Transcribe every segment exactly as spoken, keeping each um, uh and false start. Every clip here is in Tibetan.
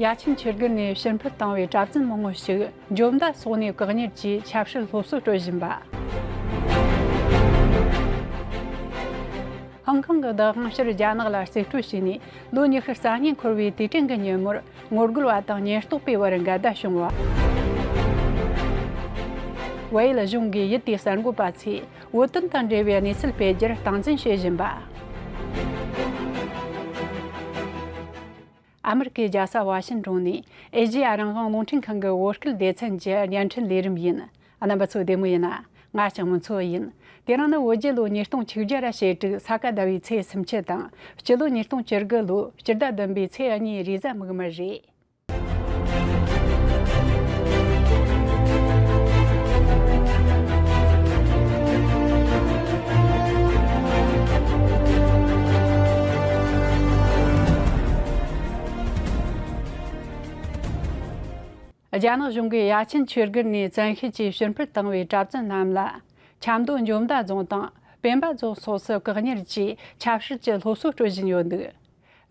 ཡ་ཆེན་ཆོས་སྒར་ནས་ཕྱིར་འཕུད་བཏང་བའི་གྲྭ་བཙུན་མང་པོ་ཞིག་འཇོ་མདའ་སོགས་ནས་བཀག་ཉར་གྱིས་ཆབ་སྲིད་སློབ་གསོ་སྤྲོད་བཞིན་པ། ཧང་ཀོང་གི་བདག་དབང་ཕྱིར་རྒྱ་ནག་ལ་རྩིས་སྤྲོད་བྱས་ནས་ལོ་ཉི་ཤུ་རྩ་གཉིས་འཁོར་བའི་དུས་དྲན་གྱི་ཉིན་མོར་ངོ་རྒོལ་བ་དང་ཉེན་རྟོག་པའི་བར་འགལ་ཟླ་བྱུང་བ། བལ་ཡུལ་གཞུང་གིས་ཡུལ་དེའི་གསར་འགོད་པ་ཚོས་བོད་དོན་དང་འབྲེལ་བའི་གནས་ཚུལ་སྤེལ་རྒྱུར་སྟངས་འཛིན་བྱེད་བཞིན་པ། ཨ་མེ་རི་ཀའི་རྒྱལ་ས་ཝ་ཤིན་ཀྲོན་ནས་ཨེ་ཤེ་ཡ་རང་དབང་རླུང་འཕྲིན་ཁང་གི་བོད་སྐད་སྡེ་ཚན་གྱི་བརྙན་འཕྲིན་ལས་རིམ་ཡིན། རྣམ་པ་ཚོ་བདེ་མོ་ཡིན་ན། ང་ལྕགས་མོ་མཚོ་ཡིན། དེ་རིང་ནི་བོད་རྒྱལ་ལོ་ཉིས་སྟོང་ཆིག་བརྒྱ་ར་ཞེ་དྲུག་ས་ག་ཟླ་བའི་ཚེས་སུམ་ཅུ་དང་། སྤྱི་ལོ་ཉིས་སྟོང་བཅུ་དགུ་ལོའི་སྤྱི་ཟླ་བདུན་པའི་ཚེས་གཉིས་རེས་གཟའ་མིག་དམར་རེད། རྒྱ་ནག་གཞུང་གིས་ཡ་ཆེན་ཆོས་སྒར་ནས་བཙན་ཤེད་ཀྱིས་ཕྱིར་འཕུད་བཏང་བའི་གྲྭ་བཙུན་རྣམས་ལ། ཆབ་མདོ་འཇོ་མདའ་རྫོང་དང་སྤེན་པ་རྫོང་སོགས་སུ་བཀག་ཉར་གྱིས་ཆབ་སྲིད་ཀྱི་སློབ་གསོ་སྤྲོད་བཞིན་ཡོད་འདུག་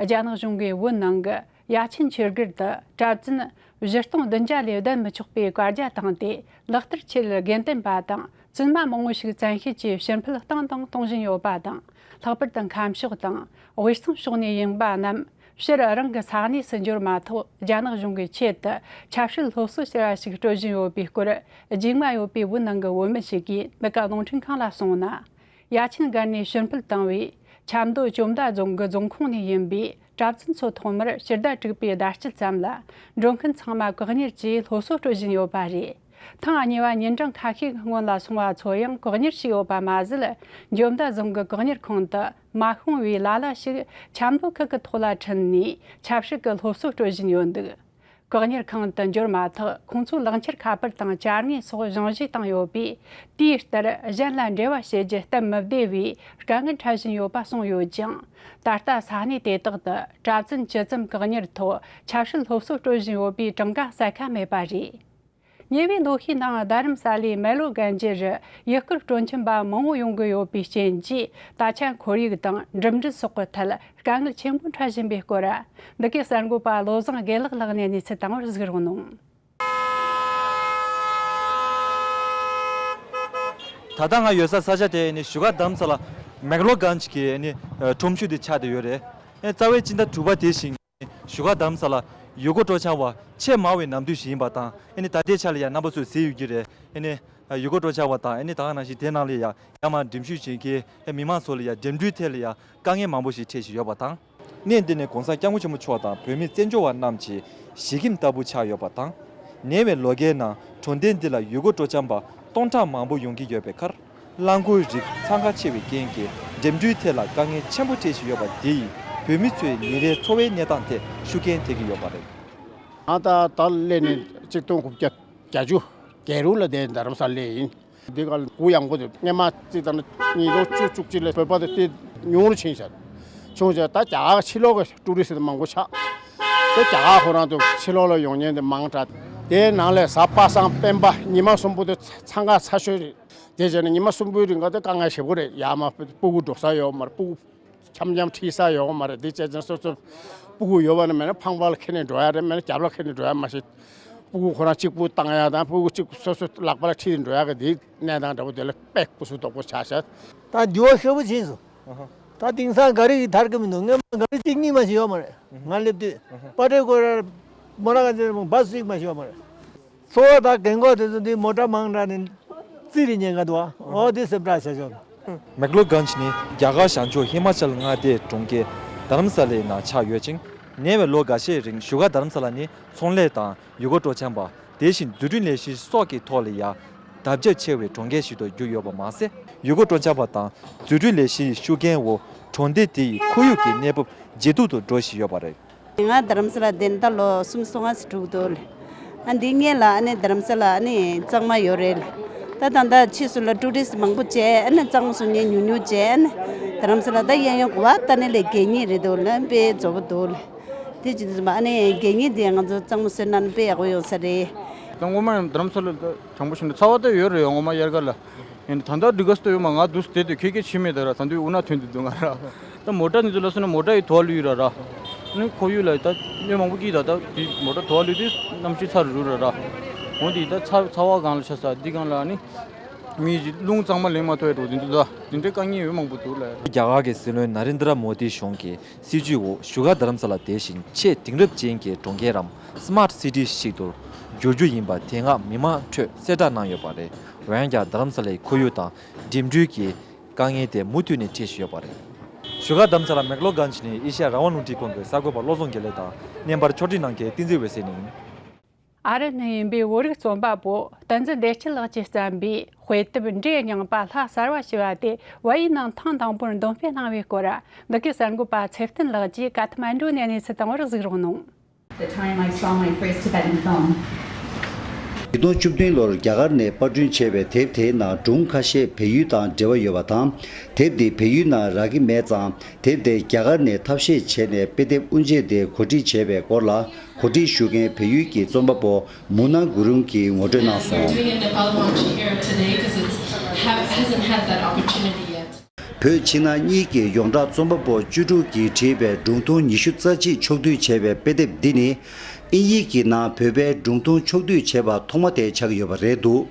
རྒྱ་ནག་གཞུང་གིས་བོད་ནང་གི་ཡ་ཆེན་ཆོས་སྒར་དུ་གྲྭ་བཙུན་བཞི་སྟོང་བདུན་བརྒྱ་ལས་བསྡད་མི་ཆོག་པའི་བཀའ་རྒྱ་བཏང་སྟེ། ལག་བསྟར་ཆེད་དགེ་འདུན་པ་དང་བཙུན་མ་མང་བོ་ཞིག་བཙན་ཤེད་ཀྱིས་ཕྱིར་འཕུད་བཏང་དང་གཏོང་བཞིན་ཡོད་པ་དང་། ལྷག་པར་དུ་ཁམས་ཕྱོགས་དང་དབུས་གཙང་ཕྱོགས་ནས་ཡིན་པ་རྣམས་ཕྱིར་རང་གི་ས་གནས་སུ་འབྱོར་མ་ཐག་རྒྱ་ནག་གཞུང་གི་ཆེད་དུ་ཆབ་སྲིད་སློབ་གསོ་ཟེར་བ་ཞིག་སྤྲོད་བཞིན་ཡོད་པའི་སྐོར། རྗེས་མ་ཡོད་པའི་བོད་ནང་གི་བོད་མི་ཞིག་གིས་འདི་ག་རླུང་འཕྲིན་ཁང་ལ་གསུངས་ན། ཡ་ཆེན་སྒར་ནས་ཕྱིར་འཕུད་བཏང་བའི་ཆབ་མདོ་ཇོ་མདའ་རྫོང་གི་རྫོང་ཁོངས་ནས་ཡིན་པའི་གྲྭ་བཙུན་ཚོ་ཐོག་མར་ཕྱི་ཟླ་དྲུག་པའི་ཟླ་དཀྱིལ་ཙམ་ལ་འགྲོ་མཁན་ཚང་མ་བཀག་ཉར་གྱིས་སློབ་གསོ་སྤྲོད་བཞིན་ཡོད་པ་རེད། ཐེངས་གཉིས་པ་ཉིན་གྲངས་ཁ་ཤས་ཀྱི་སྔོན་ལ་སོང་བ་ཚོ་ཡང་བཀག་ཉར་བྱས་ཡོད་པ་མ་ཟད། ཇོ་མདའ་རྫོང་གི་བཀག་ཉར་ཁང་དུ་མ་ཤོང་བའི་ལ་ལ་ཞིག་ཆབ་མདོ་ཁུལ་གྱི་ཐོག་ལ་ཁྲིད་ནས་ཆབ་སྲིད་ཀྱི་སློབ་གསོ་སྤྲོད་བཞིན་ཡོད་འདུག་བཀག་ཉར་ཁང་དུ་འབྱོར་མ་ཐག་ཁོང་ཚོས་ལག་འཁྱེར་ཁ་པར་དང་བཅའ་དངོས་སོགས་གཞུང་བཞེས་བཏང་ཡོད་པས། དེའི་ལྟར་གཞན་ལ་འབྲེལ་བ་བྱེད་རྒྱུ་སྟབས་མི་བདེ་བའི་དཀའ་ངལ་འཕྲད་བཞིན་ཡོད་པ་གསུངས་ཡོད་ཅིང་། ད་ལྟ་ས་གནས་དེ་དག་ཏུ་གྲྭ་བཙུན་ཇི་ཙམ་བཀག་ཉར་ཐོག་ཆབ་སྲིད་སློབ་གསོ་སྤྲོད་བཞིན་ཡོད་པའི་གྲངས་ཀ་གསལ་ཁ་མེད་པ་རེད། ཉེ་བའི་ལོ་ཤས་ནང་རྡ་རམ་ས་ལའི་མེ་ལོ་གན་ཇི་རུ་ཡུལ་སྐོར་སྤྲོ་འཆམ་པ་མང་བོ་ཡོང་གི་ཡོད་པའི་རྐྱེན་གྱིས། ད་ཆ་ཁོར་ཡུག་དང་འགྲིམ་འགྲུལ་སོགས་ཀྱི་ཐད་དཀའ་ངལ་ཆེན་པོ་འཕྲད་བཞིན་པའི་སྐོར། འདི་གའི་གསར་འགོད་པ་བློ་བཟང་དགེ་ལེགས་ལགས་ནས་གནས་ཚུལ་དང་པོར་གཟིགས་རོགས་གནང་། ད་ལྟ་ང་ཡོད་ས་ས་ཆ་དེ་ནི་བཞུགས་སྒར་རྡ་རམ་ས་ལ་མེག་ལོ་གན་ཇི་གི་ནི་ཁྲོམ་གཞུང་དེ་ཆགས་བསྡད་ཡོད་རེད། རྩ་བའི་སྤྱི་ཟླ་དྲུག་པ་དེ་བཞིན་བཞུགས་སྒར་རྡ་རམ་ས་ལ་ཡུལ་སྐོར་སྤྲོ་འཆམ་པ་ཆེས་མང་བའི་ནམ་དུས་ཤིག་ཡིན་པ་དང་། ཨ་ནི་ད་ལྟའི་ཆ་ལ་ཡང་རྣམ་པ་ཚོས་གཟིགས་ཡོད་ཀྱི་རེད། ཨ་ནི་ཡུལ་སྐོར་སྤྲོ་འཆམ་པ་དང་། ཨ་ནི་ད་ག་ནང་བཞིན་དེ་ནང་ལ་ཡང་ཡར་མར་འགྲིམ་འཇུག་བྱེད་མཁན་མི་མང་ཚོ་ལ་ཡང་འགྲིམ་འགྲུལ་ཐད་ལ་ཡང་དཀའ་ངལ་མང་པོ་ཞིག་འཕྲད་བཞིན་ཡོད་པ་དང་། གནས་འདི་ནས་༸གོང་ས་༸སྐྱབས་མགོན་ཆེན་པོ་མཆོག་དང་བོད་མི་བཙན་བྱོལ་བ་རྣམས་ཀྱི་གཞིས་ཁྱིམ་ལྟ་བུ་ཆགས་ཡོད་པ་དང་། ཉེ་བའི་ལོ་འགའི་ནང་གྲོང་སྡེ་འདི་ལ་ཡུལ་སྐོར་སྤྲོ་འཆམ་པ་སྟོང་ཕྲག་མང་པོ་ཡོང་གི་ཡོད་པའི་ཁར། རླངས་འཁོར་རིགས་འཚང་ཁ་ཆེ་བའི་རྐྱེན་གྱིས་འགྲིམ་འགྲུལ་ཐད་ལ་དཀའ་ངལ་ཆེན་པོ་འཕྲད་བཞིན་ཡོད་པ་འདི་ཡིས་བོད་མི་ཚོའི་ཉིན་རེའི་འཚོ་བའི་གནས་སྟངས་ཐད་ཤུགས་རྐྱེན་ཐེབས་ཀྱི་ཡོད་པ་རེད། ང་ད་ལྟ་སླེབས་ནས་ཆིག་སྟོང་དགུ་བརྒྱ་བརྒྱད་ཅུ་གྱ་དྲུག་ལ་དེ་རྡ་རམ་ས་ལ་སླེབས་ཡིན། འདི་ག་ལ་གུ་ཡངས་པོ་འདུག་སྔོན་མ་གཅིག་དང་ཉིས་སྟོང་བཅུ་བཅུ་གཅིག་ལ་བོད་པ་དེ་དེ་ཉུང་རུ་ཕྱིན་ཤག་ཆུང་ཆུང་ད་རྒྱ་གར་ཕྱི་ལོགས་ཀྱི་ཊུ་རི་སི་མང་པོ་ཆགས། དེ་རྒྱ་གར་ཁོ་རང་ཚོ་ཕྱི་ལོགས་ལ་ཡོང་མཁན་དེ་མང་དྲགས། དེའི་ནང་ལས་གཟའ་པ་སངས་སྤེན་པ་ཉི་མ་གསུམ་པོ་དེ་འཚང་ཁ་ཚ་ཤོས་རེད། དེ་བྱས་ནས་ཉི་མ་གསུམ་པོའི་རིང་ག་དེ་དཀའ་ངལ་ཞེ་པོ་རེད། ཡར་མར་སྤུ་གུ་འགྲོ་ས་ཡོད་མ་རེད། སྤུ་གུ་འཆམ་འཆམ་ཁྲིད་ས་ཡོད་མ་རེད། དེ་བྱས་ཙང་སོ་སོ་སྤུ་གུ་ཡོད་པ་ན་མེད་ན་ཕང་པ་ལ་ཁྱེར་ནས་འགྲོ་ཡ་རེད། མེད་ན་རྒྱབ་ལ་ཁྱེར་ནས་འགྲོ་ཡ་མ་ཤེས། སྤུ་གུ་ཁོ་རང་གཅིག་པུ་བཏང་ཡ་དང་སྤུ་གུ་གཅིག་སོ་སོ་ལག་པ་ལ་ཁྲིད་དེ་འགྲོ་ཡ་གི་དེ་གནས་སྟངས་འདྲ་པོ་དེ་ལ་དཔེ་སྐུ་གཟུགས་དོག་པོ་ཆགས་ཤག་ད་འགྱུར་བ་ཞེ་པོ་ཕྱིན་སོང་། ད་དེང་སང་ག་རེ་ཡིས་ཐར་གི་མི་འདུག་སྔོན་མ་ག་རེ་གཅིག་གཉིས་མ་ཞིག་ཡོད་མ་རེད། ང་སླེབས་དུས་པ་ཏྲེ་ཀོ་ར་མོ་ར་ག་ཚོད་བ་སུ་གཅིག་མ་ཞིག་ཡོད་མ་རེད། གཙོ་བོ་ད་རྒན་གོག་དེ་ཚོ་འདི་མོ་ཊ་མང་དྲགས་ནས་རྩིས་རེ་ཉན་ག་འདུག་ཨ། འོ་དེ་སེམས་ཁྲལ་བྱ་ཆོག་མེག་ལོ་གན་ཇི་ནི་རྒྱ་གར་བྱང་ཕྱོགས་ཧི་མ་ཅལ་མངའ་སྡེའི་གྲོང་ཁྱེར་རྡ་རམ་ས་ལའི་ནང་ཆགས་ཡོད་ཅིང་། ཉེ་བའི་ལོ་འགའ་ཤས་རིང་བཞུགས་སྒར་རྡ་རམ་ས་ལ་ནི་ཚོང་ལས་དང་ཡུལ་སྐོར་སྤྲོ་འཆམ་པ། དེ་བཞིན་འཛུགས་སྐྲུན་ལས་གཞི་སོགས་ཀྱི་ཐོག་ལ་ཡང་བརྡབ་གསིག་ཆེ་བའི་གྲོང་ཁྱེར་ཞིག་ཏུ་གྱུར་ཡོད་པ་མ་ཟད། ཡུལ་སྐོར་སྤྲོ་འཆམ་པ་དང་འཛུགས་སྐྲུན་ལས་གཞི་ཡི་ཤུགས་རྐྱེན་འོག་གྲོང་སྡེ་དེ་ཡི་ཁོར་ཡུག་གི་གནས་བབ་ཇེ་སྡུག་ཏུ་འགྲོ་བཞིན་ཡོད་པ་རེད། ང་རྡ་རམ་ས་ལ་འདིར་ད་ལོ་སུམ་ཅུ་སོ་ལྔ་ཙམ་འགྲོ་གི་འདུག་ལགས། ཨ་འདི་སྔོན་ལ་ཨ་ནི་རྡ་རམ་ས་ལ་ཨ་ནི་གཙང་མ་ཡོད་རེད་ལགས། ད་ད་ལྟ་ཕྱིས་སུ་ལ་ཊུ་རི་སི་མང་པོ་བྱས། ཨ་ནི་གཙང་མ་བཟོ་མཁན་ཉུང་ཉུང་བྱས། ཨ་ནི་རྡ་རམ་ས་ལ་ད་གཡས་གཡོན་ག་པར་ལྟ་ནའི་ལས་གད་སྙིགས་རེད་འདུག་ལགས། དཔེ་བཙོག་པོ་འདུག་ལགས། དེ་བྱེད་དུས་ཙམ་པ་ཨ་ནི་གད་སྙིགས་དེ་ང་ཚོ་གཙང་མ་བཟོས་ན་ནི་དཔེ་ཡག་པོ་ཡོང་ས་རེད། ད་སྔོན་མ་རྡ་རམ་ས་ལ་ད་དྲང་པོ་བཤད་ན་ཚ་བ་ད་ཡོད་རེད། སྔོན་མ་དབྱར་ཁ་ལ། ཡིན་ད་ལྟ་འགྲིག་ག་ས་ད་ཡོད་མ། ང་འདུག་སེ་བསྡད་དུས་ཁྱེད་ཀྱིས་ཤེས་མེད་ད་ར། ད་དུང་དབུ་ནག་ཐོན་དུས་འདུག་ང་ར། ད་མོ་ཊ་ནི་ཚོ་ལ་སོང་ན་མོ་ཊ་ཡི་དོགས་ལུས་ར་ར། ནི་ཁོར་ཡུག་ལ་ད་གནོད་མང་པོ་སྐྱེལ་ད། ད་དེ་མོ་ཊ་དོ་བ་ལུས་དུས་གནམ་གཤིས་ཚ་རུ་རུ་ར་ར། འོན་ཏེ་ད་ཚ་ཚ་བ་སྒང་ལ་ཆ་ས་འདི་སྒང་ལ་ནི་མི་རླུང་གཙང་མ་ལེན་མ་ཐུབ་ཡ་འགྲོ་དེ་འདུག་ད་དེ་འདྲའི་དཀའ་ངལ་ཡོད་མང་པོ་འདུག་ལ། རྒྱ་གར་གྱི་སྲིད་བློན་ན་རེན་དྲ་མོ་དི་གཞུང་གི་སྲིད་ཇུས་འོག་བཞུགས་སྒར་རྡ་རམ་ས་ལ་དེ་བཞིན་ཆེས་དེང་རབས་ཅན་གྱི་གྲོང་ཁྱེར་རམ་སི་མཱར་ཊི་སི་ཊི་ཞིག་ཏུ་འགྱུར་རྒྱུ་ཡིན་པ་དེ་སྔ་མི་མང་ཁྲོད་གསལ་བསྒྲགས་གནང་ཡོད་པ་རེད། འོན་ཀྱང་རྡ་རམ་ས་ལའི་ཁོར་ཡུག་དང་འགྲིམ་འགྲུལ་གྱི་དཀའ་ངལ་དེ་མུ་མཐུད་ནས་འཕྲད་བཞིན་ཡོད་པ་རེད། བཞུགས་སྒར་རྡ་རམ་ས་ལ་མེག་ལོར་གྷན་ཇི་ནས་ཨེ་ཤ་ཡ་རང་དབང་རླུང་འཕྲིན་ཁང་གི་གསར་འགོད་པ་བློ་བཟང་དགེ་ལེགས་དང་། བརྙན་པར་ཕྱོགས་སྒྲིག་གནང་མཁན་བསྟན་འཛིན་འོད་ཟེར་ཡིན། ཨ་རི་ནས་ཡིན་པའི་བོད་རིགས་རྩོམ་པ་པོ་བསྟན་འཛིན་བདེ་སྐྱིད་ལགས་ཀྱིས་བརྩམས་པའི་དཔེ་དེབ་འབྲས་རྙིང་པ་ལྷ་གསར་བ་ཞེས་པ་དེ་བལ་ཡུལ་ནང་ཐེངས་དང་པོར་འདོན་སྤེལ་གནང་བའི་སྐོར། འདི་གའི་གསར་འགོད་པ་ཚེ་བརྟན་ལགས་ཀྱིས་ཀ་ཐ་མན་ཌུ་ནས་གནས་ཚུལ་བཏང་བར་གཟིགས་རོགས་གནང་། The time I saw my first Tibetan film. ཉིས་སྟོང་བཅུ་བདུན་ལོར་རྒྱ་གར་ནས་པར་སྐྲུན་བྱས་པའི་དེབ་དེའི་ནང་སྒྲུང་ཁ་ཤས་བལ་ཡུལ་དང་འབྲེལ་བ་ཡོད་པ་དང་། དེབ་དེ་བལ་ཡུལ་ནང་རག་གི་མེད་ཙང་། དེབ་དེ་རྒྱ་གར་ནས་ཐབས་ཤེས་བྱས་ནས་དཔེ་དེབ་དབུ་འབྱེད་དེ་གོ་སྒྲིག་བྱས་པའི་སྐོར་ལ། གོ་སྒྲིག་ཞུ་མཁན་བལ་ཡུལ་གྱི་རྩོམ་པ་པོ་མུ་ན་གུ་རུང་གིས་ངོ་སྤྲོད་གནང་སོང་། We're doing a Nepal launch here today 'cause it's have, hasn't had that opportunity yet. བོད་ཕྱི་ནང་གཉིས་ཀྱི་ཡོངས་གྲགས་རྩོམ་པ་པོ་བཅུ་དྲུག་གིས་བྲིས་པའི་སྒྲུང་ཐུང་ཉི་ཤུ་རྩ་གཅིག་ཕྱོགས་བསྡུས་བྱས་པའི་དཔེ་དེབ་འདི་ནི། དབྱིན་ཡིག་གི་ནང་བོད་པའི་སྒྲུང་ཐུང་ཕྱོགས་བསྡུས་བྱས་པ་ཐོག་མ་དེ་ཆགས་ཡོད་པ་རེད་འདུག་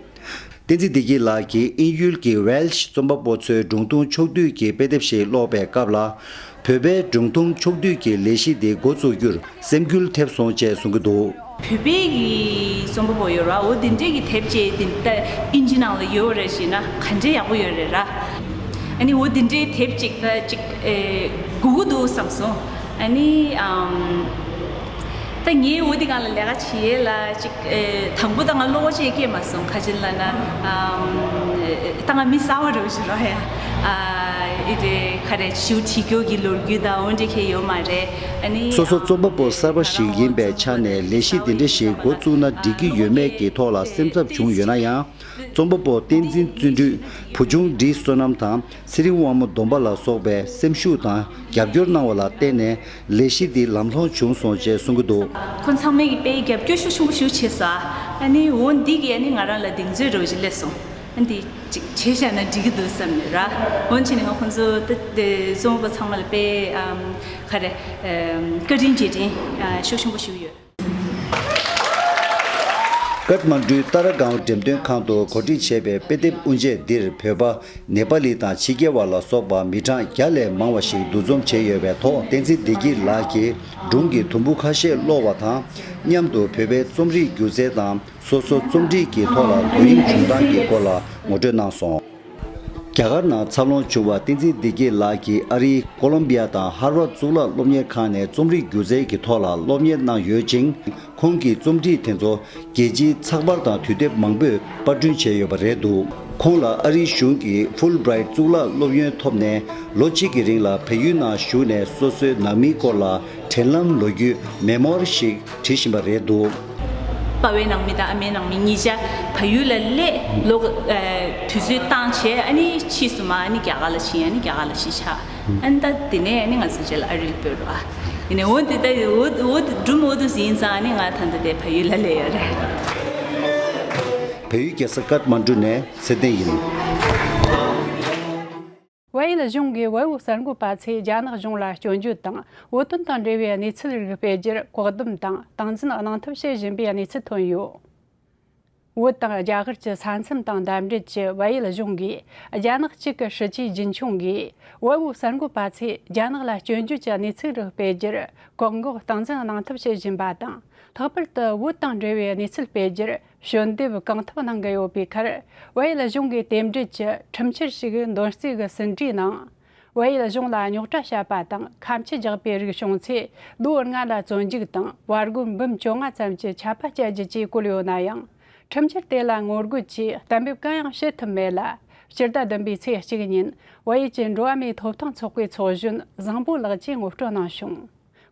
བསྟན་འཛིན་བདེ་སྐྱིད་ལགས་ཀྱིས་དབྱིན་ཡུལ་གྱི་ཝེལཤ་རྩོམ་པ་པོ་ཚོའི་སྒྲུང་ཐུང་ཕྱོགས་བསྡུས་ཀྱི་དཔེ་དེབ་ཞིག་ཀློག་པའི་སྐབས་ལ། བོད་པའི་སྒྲུང་ཐུང་ཕྱོགས་བསྡུས་ཀྱི་ལས་གཞི་འདི་འགོ་བཙུགས་རྒྱུར་སེམས་འགུལ་ཐེབས་སོང་ཅེས་གསུང་གི་འདུག་བོད་པའི་གི་རྩོམ་པ་པོ་ཡོད་ར། འོ་དེ་འདྲའི་གི་དེབ་ཅིག་དེ་ལྟ་དབྱིན་ཇི་ནང་ལ་ཡོད་རེད་ཞེ་ན་ག་འདྲའི་ཡག་པོ་ཡོད་རེད་ར། ཨ་ནི་འོ་དེ་འདྲའི་དེབ་ཅིག་ད་ཅིག་ཨེ་དགོས་ཀྱི་འདུག་བསམ་སོང་། ཨ་ནི་ཨམ། ད་ངས་འོ་དེ་སྒང་ལ་ལས་ཀ་བྱེད་ཡས་ལ་ཅིག་ཨེ་དང་པོ་ད་ང་བློ་ཅིག་སྐྱེས་མ་སོང་། ག་ཅི་ལབ་ན་ཨམ། ད་ང་མི་གསར་བ་རེད་ཞུ་རོགས་ཡ། ཨ་ཨི་དེ་ག་རེ་ཞུ་བྲིས་རྒྱུ་གི་ལོ་རྒྱུས་དང་འོ་འདྲ་གང་ཡང་ཡོད་མ་རེད། ཨ་ནི་སོ་སོ་རྩོམ་པ་པོ་གསར་པ་ཞིག་ཡིན་པའི་ཆ་ནས་ལས་གཞི་འདི་འདྲ་ཞིག་འགོ་བཙུགས་ན་འགྲིག་གི་ཡོད་མེད་ཀྱི་ཐོག་ལ་སེམས་འཚབ་བྱུང་ཡོད་ན་ཡང་། རྩོམ་པ་པོ་བསྟན་འཛིན་བརྩོན་འགྲུས། བུ་ཆུང་འབྲི་བསོད་ནམས་དང་། ཚེ་རིང་དབང་མོ་སྡོམ་པ་ལ་སོགས་པས་སེམས་ཤུགས་དང་རྒྱབ་སྐྱོར་གནང་བ་ལ་བརྟེན་ནས་ལས་གཞི་འདི་ལམ་ལྷོང་བྱུང་སོང་ཅེས་གསུང་གི་འདུག་ཁོང་ཚང་མས་ཀྱི་དཔེ་རྒྱབ་སྐྱོར་ཤུགས་ཆེན་པོ་ཞིག་བྱས་སོང་། ཨ་ནི་འོ་འདི་གིས་ཨ་ནི་ང་རང་ལ་གདེང་ཚོད་འདྲ་བོ་ཞིག་སླེབས་སོང་། ཨ་འདི་ཅིག་བྱས་བཞག་ན་འགྲིག་གི་འདུག་བསམ་ནས་ར། འོན་ཀྱང་ང་ཁོང་ཚོ་ད་དེ་རྩོམ་པ་པོ་ཚང་མ་ལ་དཔེ་ཨམ་ག་རེ་ཨམ་བཀའ་དྲིན་རྗེས་དྲན་ཨ་ཤུགས་ཆེན་པོ་ཞིག་ཡོད། ཀཏ་མན་ཌུའི་ཏཱ་ར་གའོན་འགྲེམས་སྟོན་ཁང་དུ་གོ་སྒྲིག་བྱས་པའི་དཔེ་དེབ་དབུ་འབྱེད་འདིར་བོད་པ། ནེ་པ་ལི་དང་ཕྱི་རྒྱལ་བ་ལ་སོགས་པ་མི་གྲངས་བརྒྱ་ལས་མང་བ་ཞིག་འདུ་འཛོམས་བྱས་ཡོད་པའི་ཐོག་བསྟན་འཛིན་བདེ་སྐྱིད་ལགས་ཀྱིས་སྒྲུང་གི་དུམ་བུ་ཁ་ཤས་ཀློག་པ་དང་མཉམ་དུ་བོད་པའི་རྩོམ་རིག་སྒྱུ་རྩལ་དང་སོ་སོ་རྩོམ་རིག་གི་ཐོག་ལ་དོ་དབྱིངས་བྱུང་སྟངས་ཀྱི་སྐོར་ལ་ངོ་སྤྲོད་གནང་སོང་། རྒྱ་གར་ནང་འཚར་ལོངས་བྱུང་བ་བསྟན་འཛིན་བདེ་སྐྱིད་ལགས་ཀྱིས་ཨ་རིའི་ཀོ་ལོམ་བི་ཡ་དང་ཧར་ཝརཌ་གཙུག་ལག་སློབ་གཉེར་ཁང་ནས་རྩོམ་རིག་སྒྱུ་རྩལ་གྱི་ཐོག་ལ་སློབ་གཉེར་གནང་ཡོད་ཅིང་། ཁོང་གི་རྩོམ་བྲིས་དེ་ཚོ་རྒྱལ་སྤྱིའི་ཚགས་པར་དང་དུས་དེབ་མང་པོས་པར་སྐྲུན་བྱས་ཡོད་པ་རེད་འདུག་ཁོང་ལ་ཨ་རིའི་གཞུང་གིས་ཧྥུལ་བྷི་རའིཊ་གཙུག་ལག་སློབ་ཡོན་ཐོབ་ནས་ལོ་གཅིག་གི་རིང་ལ་བལ་ཡུལ་ནང་བཞུགས་ནས་སོ་སོའི་ནང་མིའི་སྐོར་ལ་དྲན་ལམ་ལོ་རྒྱུས་མེ་མོར་ཞིག་བྲིས་བཞིན་པ་རེད་འདུག་པ་ཕའི་ནང་མི་དང་ཨ་མའི་ནང་མི་གཉིས་ཆ་བལ་ཡུལ་ལ་སླེབས་ལོ་ཨ་དུས་ཚོད་བཏང་བྱས། ཨ་ནི་ཕྱིས་སུ་མ་ཨ་ནི་རྒྱ་གར་ལ་ཕྱིན། ཨ་ནི་རྒྱ་གར་ལ་གཞིས་ཆགས། ཨ་ནི་ད་དེ་ནས་ཨ་ནི་ང་ཚོ་རྗེས་ལ་ཨ་རི་ལ་སྤོས་རོགས་ཨ། ཡིན་ནའི་འོ་དེ་ད་འོ་འོ་སྒྲུང་འོ་དེ་ཟིན་ཙང་ཨ་ནི་ང་ད་ལྟ་དེ་བལ་ཡུལ་ལ་སླེབས་ཡོད་རེད། བལ་ཡུལ་རྒྱལ་ས་ཀཏ་མན་ཌུ་ནས་ཚེ་བརྟན་ཡིན། བལ་ཡུལ་གཞུང་གིས་བལ་པོའི་གསར་འགོད་པ་ཚོས་རྒྱ་ནག་གཞུང་ལ་སྐྱོན་བརྗོད་དང་བོད་དོན་དང་འབྲེལ་བའི་གནས་ཚུལ་རིགས་སྤེལ་རྒྱུར་བཀག་སྡོམ་དང་སྟངས་འཛིན་གནང་ཐབས་བྱེད་བཞིན་པའི་གནས་ཚུལ་ཐོན་ཡོད། བོད་དང་རྒྱ་གར་གྱི་ས་མཚམས་དང་འདབས་འབྲེལ་གྱི་བལ་ཡུལ་གཞུང་གིས་རྒྱ་ནག་གཅིག་གི་སྲིད་ཇུས་རྒྱུན་འཁྱོངས་ཀྱིས་བལ་པོའི་གསར་འགོད་པ་ཚོས་རྒྱ་ནག་ལ་སྐྱོན་བརྗོད་ཀྱི་གནས་ཚུལ་རིགས་སྤེལ་རྒྱུར་བཀག་འགོག་སྟངས་འཛིན་གནང་ཐབས་བྱེད་བཞིན་པ་དང་། ལྷག་པར་དུ་བོད་དང་འབྲེལ་བའི་གནས་ཚུལ་སྤེལ་རྒྱུར་ཞོ་འདེབས་གང་ཐུབ་གནང་གི་ཡོད་པའི་ཁར། བལ་ཡུལ་གཞུང་གིས་དེ་འབྲེལ་གྱི་ཁྲིམས་འཆར་ཞིག་འདོན་རྩིས་ཀྱི་ཟིན་བྲིས་ནང་། བལ་ཡུལ་གཞུང་ལ་རྙོག་དྲ་བཤད་པ་དང་ཁ་མཆུ་རྒྱག་པའི་རིགས་བྱུང་ཚེ་ལོ་ལྔ་ལ་བཙོན་འཇུག་དང་བར་སྒོར་འབུམ་བཅོ་ལྔ་ཙམ་གྱི་ཆད་པ་བཅད་རྒྱུ་བཅས་བཀོད་ཡོད་ན་ཡང་། ཁྲིམས་འཆར་དེ་ལ་ངོ་རྒོལ་གྱིས་གཏན་འབེབས་གང་ཡང་བྱེད་ཐུབ་མེད་ལ། སྤྱི་ཟླ་བདུན་པའི་ཚེས་གཅིག་ཉིན་བལ་ཡུལ་གྱི་འགྲོ་བ་མིའི་ཐོབ་ཐང་ཚོགས་པའི་ཚོགས་གཞོན་བཟང་པོ་ལགས་ཀྱིས་ངོ་སྤྲོད་གནང་བྱུང་།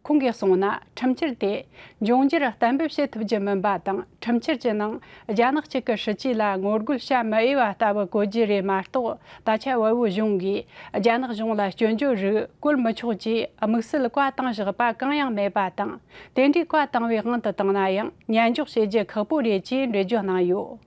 ཁོང་གིས་གསུངས་ན། ཁྲིམས་འཆར་དེ་འབྱུང་འགྱུར་གཏན་འབེབས་བྱེད་ཐུབ་རྒྱུ་མིན་པ་དང་། ཁྲིམས་འཆར་གྱི་ནང་རྒྱ་ནག་གཅིག་གི་སྲིད་ཇུས་ལ་ངོ་རྒོལ་བྱ་མི་འོས་པ་ལྟ་བུ་བཀོད་རྒྱུ་རེད་མ་གཏོགས། ད་ཆ་བལ་པོའི་གཞུང་གིས་རྒྱ་ནག་གཞུང་ལ་སྐྱོན་བརྗོད་རིགས་བཀོད་མི་ཆོག་ཅེས་དམིགས་བསལ་བཀའ་བཏང་བཞག་པ་གང་ཡང་མེད་པ་དང་། དེ་འདྲའི་བཀའ་བཏང་བའི་དབང་དུ་བཏང་ན་ཡང་ཉན་འཇོག་བྱེད་རྒྱུ་ཁག་པོ་རེད་ཅེས་འགྲེལ་བརྗོད་གནང་ཡོད།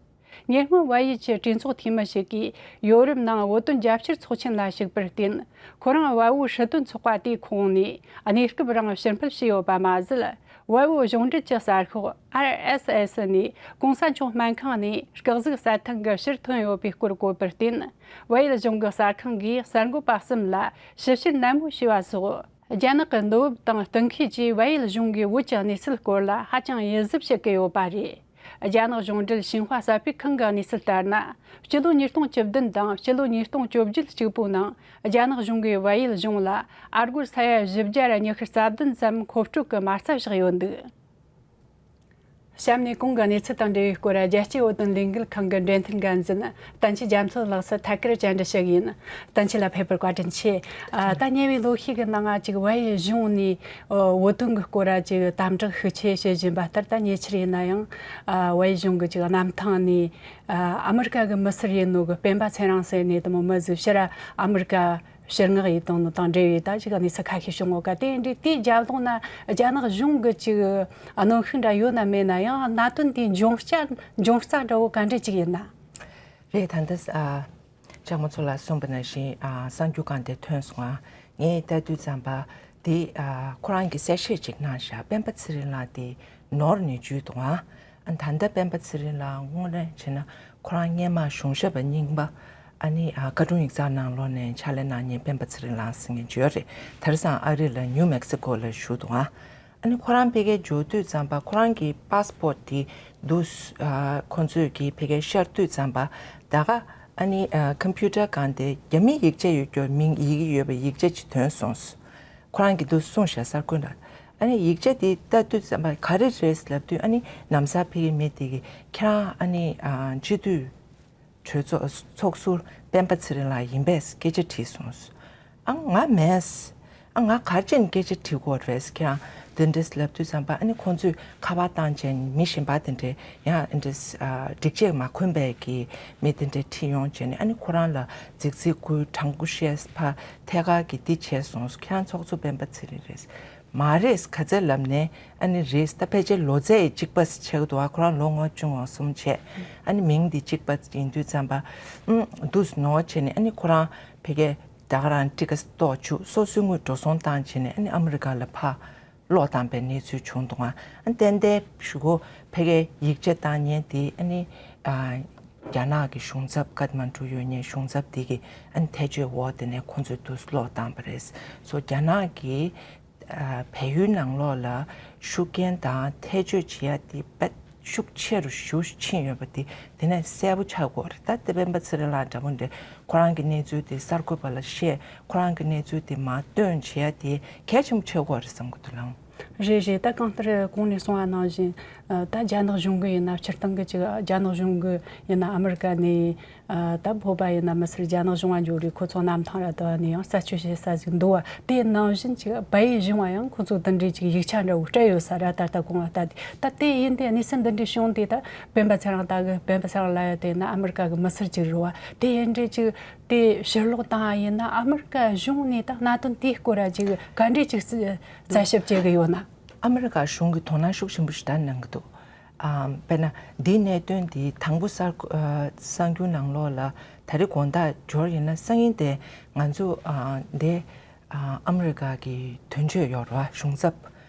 ཉེ་སྔོན་བལ་ཡུལ་གྱི་གྲོས་ཚོགས་འཐུས་མི་ཞིག་གིས་ཡོ་རོབ་ནང་བོད་དོན་རྒྱབ་སྐྱོར་ཚོགས་ཆེན་ལ་ཞུགས་པར་བརྟེན། ཁོ་རང་བལ་བོ་སྲིད་དོན་ཚོགས་པ་དེའི་ཁོངས་ནས་གནས་སྐབས་རིང་ཕྱིར་འཕུད་བྱས་ཡོད་པ་མ་ཟད། བལ་བོ་གཞུང་འབྲེལ་གྱི་གསར་ཤོག་ཨར་ཨེས་ཨེས་ནས་གོང་ས་མཆོག་སྨན་ཁང་ནས་སྐུ་གཟུགས་གསལ་ཐང་གི་ཕྱིར་ཐོན་ཡོད་པའི་སྐོར་བཀོད་པར་བརྟེན། བལ་ཡུལ་གཞུང་གི་གསར་ཁང་གིས་གསར་འགོད་པ་གསུམ་ལ་ཞིབ་བཤེར་ནན་མོ་བྱས་པ་སོགས། རྒྱ་ནག་གི་འདོད་བབ་དང་གཏུག་མཁས་ཀྱིས་བལ་ཡུལ་གཞུང་གིས་བོད་ཀྱི་གནས་ཚུལ་སྐོར་ལ་ཧ་ཅང་ཡིད་གཟབ་བྱེད་ཀྱི་ཡོད་པ་རེད། རྒྱ་ནག་གཞུང་འབྲེལ་ཤིན་ཧྭ་གསར་སྤེལ་ཁང་གི་གནས་ཚུལ་ལྟར་ན། སྤྱི་ལོ་ཉིས་སྟོང་བཅུ་བདུན་དང་སྤྱི་ལོ་ཉིས་སྟོང་བཅོ་བརྒྱད་གཅིག་པོའི་ནང་རྒྱ་ནག་གཞུང་གིས་བལ་ཡུལ་གཞུང་ལ་ཨ་སྒོར་ས་ཡ་བཞི་བརྒྱ་ཉི་ཤུ་རྩ་བདུན་ཙམ་མཁོ་སྤྲོད་ཀྱི་མ་རྩ་བཞག་ཡོད་འདུག། གཤམ་ནས་གོང་གི་གནས་ཚུལ་དང་འབྲེལ་བའི་སྐོར་རྒྱལ་སྤྱིའི་བོད་དོན་ལས་འགུལ་ཁང་གི་འབྲེལ་མཐུད་འགན་འཛིན་བསྟན་ཆོས་རྒྱ་མཚོ་ལགས་སུ་ཐད་ཀར་བཅར་འདྲི་ཞུ་གི་ཡིན། བསྟན་ཆོས་ལགས་ཕེབས་པར་བཀའ་དྲིན་ཆེ། ཨ། ད་ཉེ་བའི་ལོ་ཤས་ཀྱི་ནང་ང་ཅིག་བལ་ཡུལ་གཞུང་ནས་ཨ་བོད་དོན་གྱི་སྐོར་ལ་ཅིག་དམ་དྲག་ཤུགས་ཆེ་བྱེད་བཞིན་པ་ལྟར། ད་ཉེ་ཆར་ཡིན་ན་ཡང་ཨ་བལ་ཡུལ་གཞུང་གི་ཅིག་གནམ་ཐང་ནས་ཨ་ཨ་མི་རི་ཀ་གི་མི་སེར་ཡིན་ནོ་གི་སྤེན་པ་ཚེ་རིང་ཟེར་ནས་དེ་མོ་མི་ཟིག་ཕྱིར་ཨ་མི་རི་ཀ་ཕྱིར་མངགས་ཡིན་བཏང་ནོ་དང་འབྲེལ་བའི་ད་ཅིག་གནས་ཚུལ་ཁ་ཤས་བྱུང་ཡོད་ཀ། དེ་འདྲའི་དེའི་རྒྱབ་ལོགས་ན་རྒྱ་ནག་གཞུང་གི་ཅིག་གནོན་ཤུགས་འདྲ་ཡོད་ན་མེད་ན། ཡང་གནད་དོན་དེའི་འབྱུང་རྩ་འབྱུང་རྩ་འདྲ་བོ་ག་འདྲ་ཅིག་ཡིན་ན། རེད། ད་ལྟ་ཨ་ལྕགས་མོ་མཚོ་ལགས་གསུངས་པ་ནང་བཞིན་ཨ་གསར་འགྱུར་སྒང་དེ་ཐོན་སོང་ཨ། ངས་ལྟ་དུས་ཙམ་པ་དེ་ཨ་ཁོ་རང་གིས་གསལ་བཤད་ཅིག་གནང་བཞག་སྤེན་པ་ཚེ་རིང་ལགས་དེ་ནོར་ནས་འཇུས་འདུག་ཨ། ཨ་ད་ལྟ་སྤེན་པ་ཚེ་རིང་ལགས་དངོས་གནས་བྱས་ན་ཁོ་རང་སྔོན་མ་གཞུང་ཞབས་པ་རྙིང་པ་ཨ་ནི་ཨ་བཀའ་དྲུང་ཡིག་ཚང་ནང་ལོགས་ནས་ཕྱག་ལས་གནང་མཁན་སྤེན་པ་ཚེ་རིང་ལགས་ཟེར་མཁན་ཅིག་ཡོད་རེད། དེང་སང་ཨ་རི་ལ་ནིའུ་མེག་སི་ཀོ་ལ་བཞུགས་འདུག་ཨ། ཨ་ནི་ཁོ་རང་ཕ་གིར་འབྱོར་དུས་ཙམ་པ་ཁོ་རང་གི་པཱ་སི་པོར་ཊི་དེ་འདུག་ཨ་ཁོ་ཚོས་ཀྱིས་ཕ་གིར་ཤར་དུས་ཙམ་པ་ད་ག་ཨ་ནི་ཨ་ཁམ་པུ་ཊར་སྒང་དེ་རྒྱ་མིའི་ཡིག་ཆ་ཡོད་རྒྱུ་མིང་ཡི་གེ་ཡོད་པའི་ཡིག་ཆ་ཅིག་ཐོན་སོང་། ཁོ་རང་གིས་འདུག་གསུངས་ཤག་གསར་འགོད་ལ། ཨ་ནི་ཡིག་ཆ་དེ་ལྟ་དུས་ཙམ་པ་ག་རེ་རེད་ལབ་དུས། ཨ་ནི་ལམ་སང་ཕ་གིའི་མི་དེ་གིས་ཁྱེད་རང་ཨ་ནི་ཨ་སྤྱི་འཐུས་གྲོས་ཚོགས་ཚོགས་ཟུར་སྤེན་པ་ཚེ་རིང་ལགས་ཡིན་པས་སྐད་ཆ་དྲིས་སོང་། ཨ་ང་མེད། ཨ་ང་ག་རེ་བྱས་ནས་སྐད་ཆ་དྲི་དགོས་རེད། ཁྱེད་རང་དེ་འདྲས་ལབ་དུས་ཙམ་པ་ཨ་ནི་ཁོང་ཚོས་ཁ་པར་བཏང་བྱས་ནས་མི་གཞན་པ་དེ་འདྲས་ཡང་འདྲས་ཨ་སྒྲིག་ཆས་མ་གོན་པའི་གི་མི་དེ་འདྲས་ཁྲིད་ཡོང་བྱས་ནས། ཨ་ནི་ཁོ་རང་ལ་རྫིག་རྫིག་སྐུལ། དྲང་པོ་བཤད། ཕར་ཐད་ཀར་གྱི་འདི་བྱས་སོང་། ཁྱེད་རང་ཚོགས་གཙོ་སྤེན་པ་ཚེ་རིང་རེད། མ་རེད། ག་ཚད་ལབ་ནས་ཨ་ནི་རེད། ད་ཕལ་ཆེར་ལོ་ཚད་གཅིག་པ་ཆགས་འདུག་ཨ། ཁོ་རང་ལོ་ངོ་བཅུ་ང་གསུམ་བྱས། ཨ་ནི་མིང་འདི་གཅིག་པ་ཡིན་དུས་ཙམ་པ་ཨུམ་འདུག་ནོར་བྱས་ནས། ཨ་ནི་ཁོ་རང་ཕ་གིར་ད་ག་རང་ཊི་ཀེ་ཊི་ཏོག་བཅུག་སོ་སོའི་དངུལ་འགྲོ་སོང་བཏང་བྱས་ནས་ཨ་ནི་ཨ་མི་རི་ཀ་ལ་ཕར་སློག་བཏང་པའི་གནས་ཚུལ་བྱུང་འདུག་ཨ། ཨ་ནི་ཏན་ཏན་ཞུ་གོ་ཕ་གིར་ཡིག་ཆ་བཏང་མཁན་དེ་ཨ་ནི་ཨ་རྒྱ་ནག་གི་གཞུང་ཚབ་ཀཏ་མན་ཌུ་ཡོད་མཁན་གཞུང་ཚབ་དེ་གི་ཨ་ནི་ཐེ་བྱུས་འོག་དེ་ནས་ཁོང་ཚོས་འདུག་སློག་བཏང་པ་རེད། སོ་རྒྱ་ནག་གི་ཨ་བལ་ཡུལ་ནང་ལོགས་ལ་ཤུགས་རྐྱེན་དང་ཐེ་བྱུས་བྱེད་ཡ་དེ་དཔེ་ཤུགས་ཆེ་རུ་ཞེ་ཕྱིན་ཡོད་པ་དེ་དེ་ནས་གསལ་པོ་ཆགས་ཀྱི་ཡོད་རེད། ད་དེ་སྤེན་པ་ཚེ་རིང་ལགས་འདྲ་པོ་འདྲ་ཁོ་རང་གི་གནས་ཚུལ་དེ་གསར་འགོད་པ་ལ་བཤད། ཁོ་རང་གི་གནས་ཚུལ་དེ་མར་སྟོན་བྱེད་ཡ་དེ་གལ་ཆེན་པོ་ཆགས་ཀྱི་ཡོད་རེད་བསམ་གྱི་འདུག་ལགས། རེད་རེད། ད་གང་ལྟར་གོང་ནས་གསུངས་པ་ནང་བཞིན་ཨ་ད་རྒྱ་ནག་གཞུང་གི་ཡིན་ན་སྤྱིར་བཏང་གི་ཅིག་རྒྱ་ནག་གཞུང་གི་ཡིན་ན་ཨ་མི་རི་ཀ་ནས་ཨ་ད་བོད་པ་ཡིན་ན་མི་སེར་རྒྱ་ནག་གཞུང་ང་འབྱོར་རེད། ཁོ་ཚོ་གནམ་ཐང་ར་དུ་ནས་ཡང་རྩད་གཅོད་བྱེད་ས་ཟིག་འདུག་བ། དེ་ནང་བཞིན་ཅིག་བལ་ཡུལ་གཞུང་ང་ཡང་ཁོ་ཚོ་འདི་འདྲའི་ཅིག་ཡིག་ཆ་འདྲ་བོ་སྤྲད་ཡོད་ས་ར། ད་ལྟ་གོང་ལ་ལྟ་དུས་ད་དེ་ཡིན་དེ་གནས་ཚུལ་འདི་འདྲའི་བྱུང་དེ་ད་སྤེན་པ་ཚེ་རིང་ད་གི་སྤེན་པ་ཚེ་རིང་ལབ་ཡ་དེ་ན་ཨ་མི་རི་ཀ་གི་མི་སེར་ཅིག་རེད་བ། དེ་ཡིན་འདྲའི་ཅིག་དེ་ཕྱིར་སློག་བཏང་ཡ་ཡིན་ན་ཨ་མི་རི་ཀ་གཞུང་ནས་ད་གནད་དོན་དེའི་སྐོར་ར་ཅིག་ག་འདྲའི་ཅིག་རྩད་ཞིབ་བྱེད་གི་ཡོད་ན། ཨ་མི་རི་ཀ་གཞུང་གིས་དོ་སྣང་ཤུགས་ཆེན་པོ་ཞེ་དྲག་གནང་གི་འདུག་ཨ་དཔེར་ན་འདིའི་གནད་དོན་འདི་དང་པོ་གསར་ཨ་གསར་འགྱུར་ནང་ལོགས་ལ་ད་རེས་དགོང་དག་འབྱོར་ཡིན་ན། སང་ཉིན་དེ་ང་ཚོ་ཨ་འདི་ཨ་ཨ་མི་རི་ཀ་གི་དོན་གཅོད་ཡོད་རེད་བ། གཞུང་ཚབ་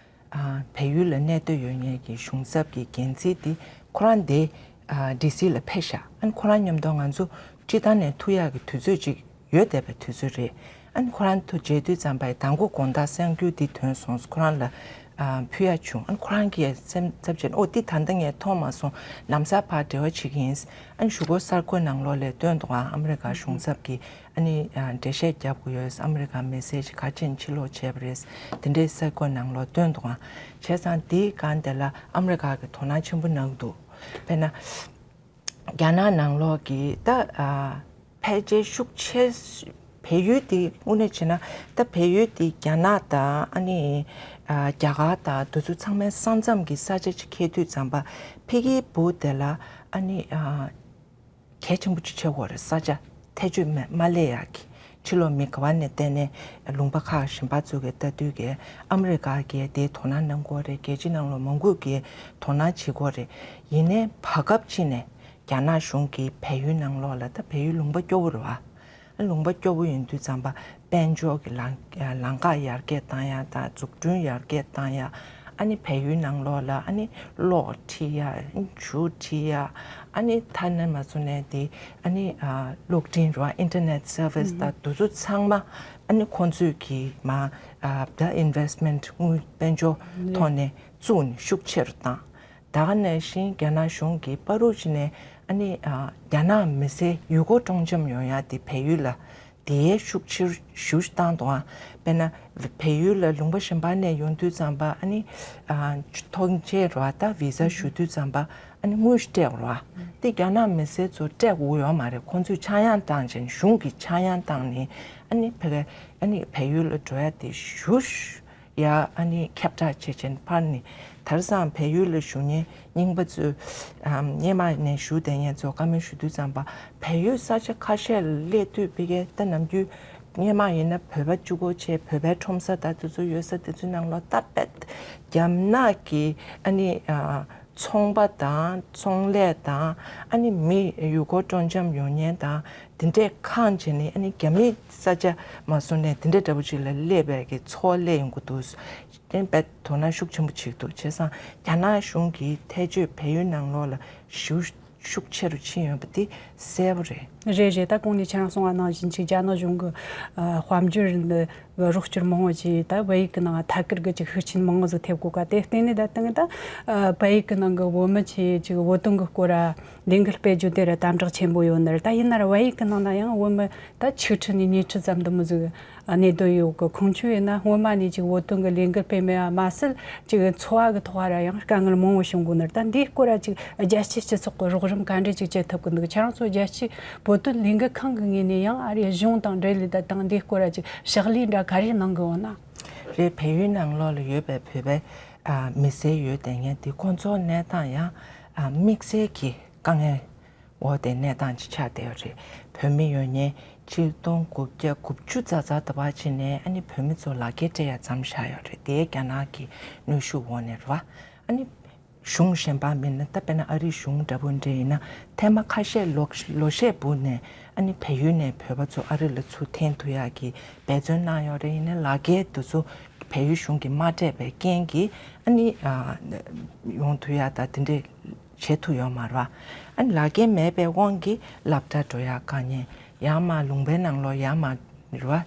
ཨ་བལ་ཡུལ་ལ་གནས་སྡོད་ཡོད་མཁན་གྱི་གཞུང་ཚབ་ཀྱི་འགན་འཛིན་འདི་ཁོ་རང་འདི་ཨ་ཌི་སི་ལ་ཕེབས་ཤག་ཨ་ནི་ཁོ་རང་མཉམ་དུ་ང་ཚོ་སྤྱི་བཏང་ནས་ཐུག་ཡག་གི་དུས་ཚོད་ཅིག་ཡོད་བསྡད་པའི་དུས་ཚོད་རེད། ཨ་ནི་ཁོ་རང་ཐུག་མཇལ་དུས་ཙམ་པ་ཡི་དང་པོ་དགོང་དག་གསར་འགྱུར་འདི་ཐོན་སོང་། ཁོ་རང་ལ་ཨ་ཕུལ་ཡ་བྱུང་། ཨ་ནི་ཁོ་རང་གིས་སེམས་འཚབ་བྱས་ནས་ཨོ་འདི་ད་ལྟ་ངས་མཐོང་མ་སོང་། ལམ་སང་ཕར་འབྲེལ་བ་བྱེད་ཀྱི་ཡིན། ཨ་ནི་གཞུག་གུ་གསར་འགོད་ནང་ལོགས་ལ་བཏོན་འདུག་ཨ་ཨ་མི་རི་ཀ་གཞུང་ཚབ་ཀྱིས་ཨ་ནི་ཨ་འགྲེལ་བཤད་རྒྱབ་དགོས་ཡོད། ཨ་མི་རི་ཀ་མེ་སེ་ཇི་ག་ཅན་ཕྱིར་སློག་བྱས་པ་རེད། དེ་འདྲའི་གསར་འགོད་ནང་ལོགས་བཏོན་འདུག་ཨ། བྱས་ཙང་འདིའི་སྒང་དེ་ལ་ཨ་མི་རི་ཀ་གིས་དོ་སྣང་ཆེན་པོ་གནང་གི་འདུག་དཔེར་ན། རྒྱ་ནག་ནང་ལོགས་ཀྱི་ད་ཨ་ཕལ་ཆེར་ཤུགས་ཆེ་བལ་ཡུལ་འདི་དངོས་གནས་བྱས་ན་ད་བལ་ཡུལ་འདི་རྒྱ་ནག་དང་ཨ་ནི་ཨ་རྒྱ་གར་དང་དེ་ཚོ་ཚང་མའི་ས་མཚམས་ཀྱི་ས་ཆ་ཅིག་འཁེལ་དུས་ཙམ་པ་ཕ་གིའི་བུ་དེ་ལ་ཨ་ནི་ཨ་གལ་ཆེན་པོ་ཅིག་ཆགས་ཀྱི་ཡོད་རེད། ས་ཆ་ཐེ་བྱུས་མེད་མ་སླེབས་ཡག་གི། ཕྱི་ལོགས་མི་ག་བ་ནས་བལྟས་ནས་ལུང་པ་ཁག་གཞན་པ་ཚོ་གིས་ལྟ་དུས་ཀྱི་ཨ་མི་རི་ཀ་གིས་དེ་དོ་སྣང་གནང་གི་ཡོད་རེད། རྒྱལ་སྤྱིའི་ནང་ལོགས་མང་པོ་གིས་དོ་སྣང་བྱེད་ཀྱི་ཡོད་རེད། ཡིན་ནའི་བར་སྐབས་ཅིག་ནས་ རྒྱ་ནག་གཞུང་གིས་བལ་ཡུལ་ནང་ལོགས་ལ། ད་བལ་ཡུལ་ལུང་པ་སྐྱོ་བོ་རེད་བ། ལུང་པ་སྐྱོ་བོ་ཡིན་དུས་ཙམ་པ་དཔལ་འབྱོར་གྱི་ལམ་ལམ་ཁ་ཡར་རྒྱས་བཏང་ཡ་དང་། འཛུགས་སྐྲུན་ཡར་རྒྱས་བཏང་ཡ། ཨ་ནི་བལ་ཡུལ་ནང་ལོགས་ལ་ཨ་ནི་གློག་ཁྲིད་ཡ། ཨ་ནི་ཆུ་ཁྲིད་ཡ། ཨ་ནི་ཐ་ན་མ་སོང་ནས་དེ་ཨ་ནི་ཨ་གློག་འཕྲིན་རེད་བ། ཨིན་ཊར་ནེཊ་སར་བིས་དང་དེ་ཚོ་ཚང་མ་ཨ་ནི་ཁོང་ཚོས་ཀྱིས་མ་ཨ་ད་ཨིན་ཝེ་སི་ཊི་མེན་ཊི་དངུལ་དཔལ་འབྱོར་ཐོག་ནས་བཙུགས་ནས་ཤུགས་ཆེ་རུ་བཏང་། ད་ག་ནང་བཞིན་རྒྱ་ནག་གཞུང་གིས་པ་རུ་ཅི་ནས་ཨ་ནི་ཨ་རྒྱ་ནག་མི་སེར་ཡུལ་སྐོར་སྤྲོ་འཆམ་ཡོང་ཡ་དེ་བལ་ཡུལ་ལ་དེའི་ཤུགས་ཆེར་ཞེ་པོ་བཏང་འདུག་ཨ། དཔེར་ན་བལ་ཡུལ་ལ་ལུང་པ་གཞན་པ་ནས་ཡོང་དུས་ཙམ་པ་ཨ་ནི་ཨ་ཐོངས་མཆན་རེད་བ། ད་བི་ཟ་ཞུ་དུས་ཙམ་པ་ཨ་ནི་དངུལ་སྤྲད་དགོས་རེད་བ། དེ་རྒྱ་ནག་མི་སེར་ཚོ་སྤྲད་དགོས་ཡོད་མ་རེད། ཁོང་ཚོས་ཆག་ཡང་བཏང་བྱས་ནས། གཞུང་གིས་ཆག་ཡང་བཏང་ནས་ཨ་ནི་ཕ་གི་ཨ་ནི་བལ་ཡུལ་ལ་འགྲོ་ཡ་དེ་ཞེ་པོ་ཡ་ཨ་ནི་ཁྱབ་བསྒྲགས་བྱས་བྱས་ནས་ཕར་ནས། དེང་སང་བལ་ཡུལ་ལ་བཞུགས་མཁན་རྙིང་པ་ཚོས་ཨམ་སྔོན་མ་ནས་བཞུགས་བསྡད་མཁན་ཚོ་བཀའ་མོལ་ཞུ་དུས་ཙམ་པ། བལ་ཡུལ་ས་ཆ་ཁ་ཤས་ལ་སླེབས་དུས་ཕ་གི་ད་ནམ་རྒྱུན་སྔོན་མ་ཡིན་ན་བོད་པ་གཅིག་པོ་བྱས། བོད་པའི་ཁྲོམ་ས་དང་དེ་ཚོ་ཡོད་ས་དེ་ཚོའི་ནང་ལོགས་ད་དཔེ་རྒྱ་ནག་གི་ཨ་ནི་ཨ་ཚོང་པ་དང་ཚོང་ལས་དང་། ཨ་ནི་མི་ཡུལ་སྐོར་སྤྲོ་འཆམ་ཡོང་མཁན་དང་དེ་འདྲས་ཁེངས་བྱས་ནས། ཨ་ནི་རྒྱ་མིའི་ས་ཆ་མ་སོང་ནས་དེ་འདྲས་འདྲ་པོ་ཅིག་ལ་སླེབས་པའི་གི་ཚོར་བ་སླེབས་ཡོང་གི་འདུག། དེ་དཔེ་དོ་སྣང་ཤུགས་ཆེན་པོ་བྱེད་ཀྱི་འདུག། བྱས་ཙང་རྒྱ་ནག་གཞུང་གིས་ཐེ་བྱུས་བལ་ཡུལ་ནང་ལོགས་ལ་ཞེ་ཤུགས་ཆེ་རུ་ཕྱིན་ཡོད་པ་དེ་གསལ་པོ་རེད། རེད་རེད། ད་གོང་ནས་ཁྱེད་རང་གསུངས་པ་ནང་བཞིན་ཅིག་རྒྱ་ནག་གཞུང་གི་ཨ་དཔལ་འབྱོར་འདི་རོགས་སྐྱོར་མང་བོ་ཅིག་ད་བལ་ཡུལ་གྱི་ནང་ཐད་ཀར་གྱི་ཅིག་ཤུགས་རྐྱེན་མང་བོ་ཟིག་ཐེབས་གོ་ག། དེ་བརྟེན་ནས་ད་དེང་ད་ཨ་བལ་ཡུལ་གྱི་ནང་གི་བོད་མི་ཆེ་ཅིག་བོད་དོན་གྱི་སྐོར་ལ་ལས་འགུལ་སྤེལ་རྒྱུ་དེ་ར་དམ་དྲག་ཆེན་པོ་ཡོད་ནི་རེད། ད་ཡིན་ན་ར་བལ་ཡུལ་གྱི་ནང་ན་ཡང་བོད་མི་ད་ཆིག་ཁྲི་ནས་ཉིས་ཁྲི་ཙམ་འདི་མོ་ཟིག་གནས་སྡོད་ཡོད་གི། ཁོང་ཚོས་ཡིན་ན་སྔོན་མ་ནས་ཅིག་བོད་དོན་གྱི་ལས་འགུལ་སྤེལ་མེད་པ་མ་ཟད། ཅིག་འཚོ་བ་གི་ཐོག་ར་ཡང་དཀའ་ངལ་མང་བོ་བྱུང་གོ་ནི་རེད། ད་འདིའི་སྐོར་ར་ཅིག་རྒྱལ་སྤྱིའི་སྤྱི་ཚོགས་ཀྱི་རོགས་རམ་ག་འདྲས་ཅིག་བྱེད་ཐུབ་གི་འདུག། ཁྱེད་རང་ཚོ་རྒྱལ་སྤྱིའི་བོད་དོན་ལས་འགུལ་ཁང་གི་ངོས་ནས་ཡང་ཨ་རིའི་གཞུང་དང་འབྲེལ་ལས་ད་དང་འདིའི་སྐོར་ར་ཅིག་ཕྱག་ལས་འདྲ་ག་རེ་གནང་གི་ཡོད་ན། རེད། བལ་ཡུལ་ནང་ལོགས་ལ་ཡོད་པའི་བོད་པའི་ཨ་མི་སེར་ཡོད་དེ་ངས་དེ་ཁོང་ཚོ་གནས་སྟངས་ཡང་ཨ་དམིགས་བསལ་གྱི་དཀའ་ངལ་འོག་དེ་གནས་སྟངས་ཅིག་ཆགས་བསྡད་ཡོད་རེད། བོད་མི་ཡོད་མཁན་ཆིག་སྟོང་དགུ་བརྒྱ་དགུ་བཅུ་ཙག་ཙག་དེ་བ་ཕྱིན་ནས་ཨ་ནི་བོད་མི་ཚོ་ལག་འཁྱེར་སྤྲད་ཡ་མཚམས་བཞག་ཡོད་རེད། དེ་རྒྱ་ནག་གི་གནོན་ཤུགས་འོག་ནས་རེད་བ། ཨ་ནི་གཞུང་གཞན་པ་མིན་ན། ད་དཔེར་ན་ཨ་རིའི་གཞུང་འདྲ་པོ་འདྲ་ཡིན་ན། ཐེངས་མ་ཁ་ཤས་ལོ་ལོ་ཤས་སྦུག་ནས་ཨ་ནི་བལ་ཡུལ་ནས་བོད་པ་ཚོ་ཨ་རི་ལ་ཚུར་འཐེན་ཐུབ་ཡག་གི་འབད་བརྩོན་གནང་ཡོད་རེད། ཡིན་ནའི་ལག་འཁྱེར་དེ་ཚོ་བལ་ཡུལ་གཞུང་གིས་མ་སྤྲད་པའི་རྐྱེན་གྱིས་ཨ་ནི་ཨ་ཡོང་ཐུབ་ཡག་ད་དེ་འདྲས་བྱེད་ཐུབ་ཡོད་མ་རེད་བ། ཨ་ནི་ལག་འཁྱེར་མེད་པའི་དབང་གིས་སློབ་གྲྭ་འགྲོ་ཡག་དཀའ་ངལ། ཡར་མར་ལུང་པའི་ནང་ལོགས་ཡར་མར་རེད་བ།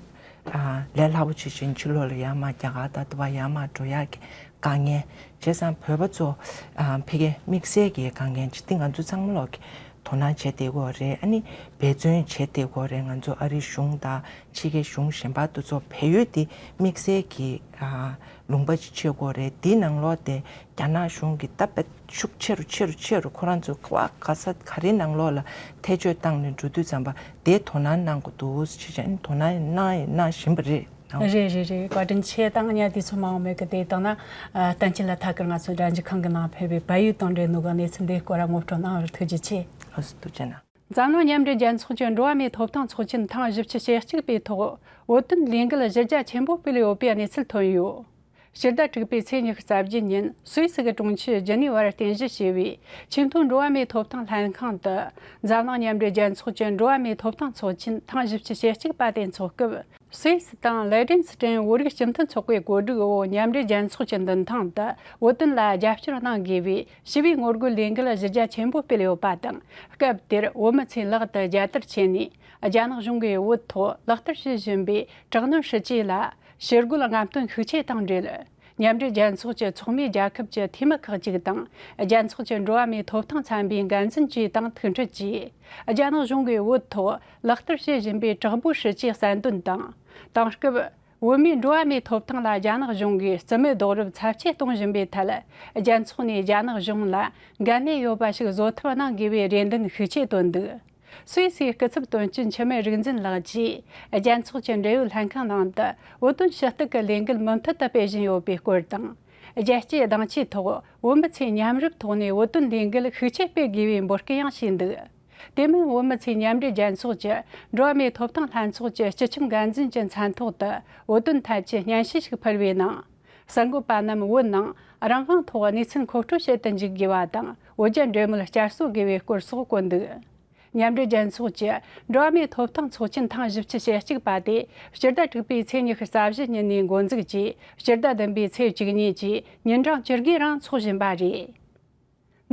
ཨ་ལས་སླ་པོ་བྱེད་བཞིན་ཕྱི་ལོགས་ལ་ཡར་མར་རྒྱ་གར་དང་དེ་བ་ཡར་མར་འགྲོ་ཡག་གི་དཀའ་ངལ། བྱས་ཙང་བོད་པ་ཚོ་ཨ་ཕ་གི་དམིགས་བསལ་གྱི་དཀའ་ངལ་ཅིག་དེ་ང་ཚོ་ཚང་མ་ལོག་གི་དོ་སྣང་བྱེད་བསྡད་ཀྱི་ཡོད་རེད། ཨ་ནི་འབད་བརྩོན་བྱེད་བསྡད་ཀྱི་ཡོད་རེད། ང་ཚོ་ཨ་རིའི་གཞུང་དང་ཕྱི་རྒྱལ་གཞུང་གཞན་པ་དེ་ཚོ་བལ་ཡུལ་དེ་དམིགས་བསལ་གྱི་ཨ་ལུང་པ་ཅིག་ཆགས་ཀྱི་ཡོད་རེད། དེའི་ནང་ལོགས་དེ་རྒྱ་ནག་གཞུང་གིས་ད་དཔེ་ཤུགས་ཆེ་རུ་ཆེ་རུ་ཆེ་རུ་ཁོ་རང་ཚོ་ག་བ་ག་ས་ག་རེའི་ནང་ལོགས་ལ་ཐེ་བྱུས་བཏང་ནས་འགྲོ་དུས་ཙམ་པ་དེ་དོ་སྣང་གནང་དགོས་འདུག་ཟེར་བྱས་ནས་དོ་སྣང་གནང་གནང་བཞིན་པ་རེད། རེད་རེད་རེད། བཀའ་དྲིན་ཆེ། ད་ང་དུས་ཚོད་མང་བ་མེད་གི། དེ་དང་ན་ཨ་གཏན་འཁེལ་ལ་ཐད་ཀར་ང་ཚོ་སྒྲ་འཇུག་ཁང་གི་ནང་ཕེབས་པའི་བལ་ཡུལ་དང་འབྲེལ་ནོ་གི་གནས་ཚུལ་འདིའི་སྐོར་ལ་ངོ་སྤྲོད་གནང་བར་ཐུགས་རྗེ་ཆེ། ཨ་ཐུགས་རྗེ་གནང་། འཛམ་གླིང་མཉམ་འབྲེལ་རྒྱལ་ཚོགས་ཀྱི་འགྲོ་བ་མིའི་ཐོབ་ཐང་ཚོགས་ཆེན་ཐེངས་བཞི་བཅུ་ཞེ་གཅིག་པའི་ཐོག་བོད་དོན་ལས་འགུལ་གཞི་རྒྱ་ཆེན་པོ་སྤེལ་ཡོད་པའི་གནས་ཚུལ་ཐོན་ཡོད། ཕྱི་ཟླ་དྲུག་པའི་ཚེས་ཉི་ཤུ་རྩ་བརྒྱད་ཉིན་སུད་སི་གི་གྲོང་ཁྱེར་ཇི་ནི་ཝར་རྟེན་གཞི་བྱས་པའི་ཆེས་མཐོའི་འགྲོ་བ་མིའི་ཐོབ་ཐང་ལྷན་ཁང་དུ་འཛམ་གླིང་མཉམ་འབྲེལ་རྒྱལ་ཚོགས་ཀྱི་འགྲོ་བ་མིའི་ཐོབ་ཐང་ཚོགས་ཆེན་ཐེངས་བཞི་བཅུ་ཞེ་གཅིག་པ་དེ་འཚོགས་སྐབས། སུད་སི་དང་ལེ་ཏན་སི་ཏན་བོད་རིགས་སྤྱི་མཐུན་ཚོགས་པའི་གོ་སྒྲིག་འོག་མཉམ་འབྲེལ་རྒྱལ་ཚོགས་ཀྱི་མདུན་ཐང་དུ་བོད་དོན་ལ་རྒྱབ་སྐྱོར་གནང་དགོས་པའི་ཞི་བའི་ངོ་རྒོལ་ལས་འགུལ་གཞི་རྒྱ་ཆེན་པོ་སྤེལ་ཡོད་པ་དང་། སྐབས་དེར་བོད་མི་ཚོས་ལག་ཏུ་རྒྱལ་དར་ཁྱེར་ནས་རྒྱ་ནག་གཞུང་གིས་བོད་ཐོག་ལག་བསྟར་བྱེད་བཞིན་པའི་དྲག་གནོན་སྲིད་ཇུས་ལ་ཞེ་རྒོལ་རྔམ་སྟོན་ཤུགས་ཆེ་དང་འབྲེལ། མཉམ་འབྲེལ་རྒྱལ་ཚོགས་ཀྱི་ཚོགས་མི་རྒྱལ་ཁབ་ཀྱི་འཐུས་མི་ཁག་ཅིག་དང་། རྒྱལ་ཚོགས་ཀྱི་འགྲོ་བ་མིའི་ཐོབ་ཐང་ཚན་པའི་འགན་འཛིན་བཅས་དང་ཐུག་འཕྲད་ཀྱིས། རྒྱ་ནག་གཞུང་གིས་བོད་ཐོག་ལག་བསྟར་བྱེད་བཞིན་པའི་དྲག་པོའི་སྲིད་ཇུས་གསལ་འདོན་དང་། དེང་སྐབས། བོད་མིའི་འགྲོ་བ་མིའི་ཐོབ་ཐང་ལ་རྒྱ་ནག་གཞུང་གིས་རྩིས་མེད་རྡོག་རོལ་ཚབས་ཆེ་གཏོང་བཞིན་པའི་ཐད། རྒྱལ་ཚོགས་ནས་རྒྱ་ནག་གཞུང་ལ་འགན་ལེན་ཡོད་པ་ཞིག་བཟོ་ཐབས་གནང་དགོས་པའི་རེ་འདུན་ཤུགས་ཆེ་བཏོན་འདུག། སུད་སིའི་སྐུ་ཚབ་དོན་གཅོད་འཆི་མེད་རིག་འཛིན་ལགས་ཀྱིས་རྒྱལ་ཚོགས་ཀྱི་འབྲེལ་ཡོད་ལྷན་ཁང་ནང་དུ་བོད་དོན་ཞུ་གཏུག་གི་ལས་འགུལ་མུ་མཐུད་དུ་སྤེལ་བཞིན་ཡོད་པའི་སྐོར་དང་། རྒྱལ་སྤྱིའི་གདེང་ཆའི་ཐོག་བོད་མི་ཚོས་མཉམ་རུབ་ཐོག་ནས་བོད་དོན་ལས་འགུལ་ཤུགས་ཆེ་སྤེལ་དགོས་པའི་འབོད་སྐུལ་ཡང་བྱས་འདུག། དེ་མིན་བོད་མི་ཚོས་མཉམ་འབྲེལ་རྒྱལ་ཚོགས་ཀྱི་འགྲོ་བ་མིའི་ཐོབ་ཐང་ལྷན་ཚོགས་ཀྱི་སྤྱི་ཁྱབ་འགན་འཛིན་གྱི་མཚན་ཐོག་ཏུ་བོད་དོན་ཐད་ཀྱི་སྙན་ཞུ་ཞིག་ཕུལ་བའི་ནང་། གསར་འགོད་པ་རྣམས་བོད་ནང་རང་དབང་ཐོག་གནས་ཚུལ་མཁོ་སྤྲོད་བྱེད་དུ་འཇུག་དགོས་པ་དང་། བོད་རྒྱ་འབྲེལ་མོལ་བསྐྱར་གསོ་དགོས་པའི་སྐོར་སོགས་བཀོད་འདུག། མཉམ་འབྲེལ་རྒྱལ་ཚོགས་ཀྱི་འགྲོ་བ་མིའི་ཐོབ་ཐང་ཚོགས་ཆེན་ཐེངས་བཞི་བཅུ་ཞེ་གཅིག་པ་དེ་སྤྱི་ཟླ་དྲུག་པའི་ཚེས་ཉི་ཤུ་རྩ་བཞི་ཉིན་ནས་འགོ་འཛུགས་ཀྱིས་སྤྱི་ཟླ་བདུན་པའི་ཚེས་བཅུ་གཉིས་ཀྱི་ཉིན་གྲངས་བཅུ་དགུའི་རིང་འཚོགས་བཞིན་པ་རེད།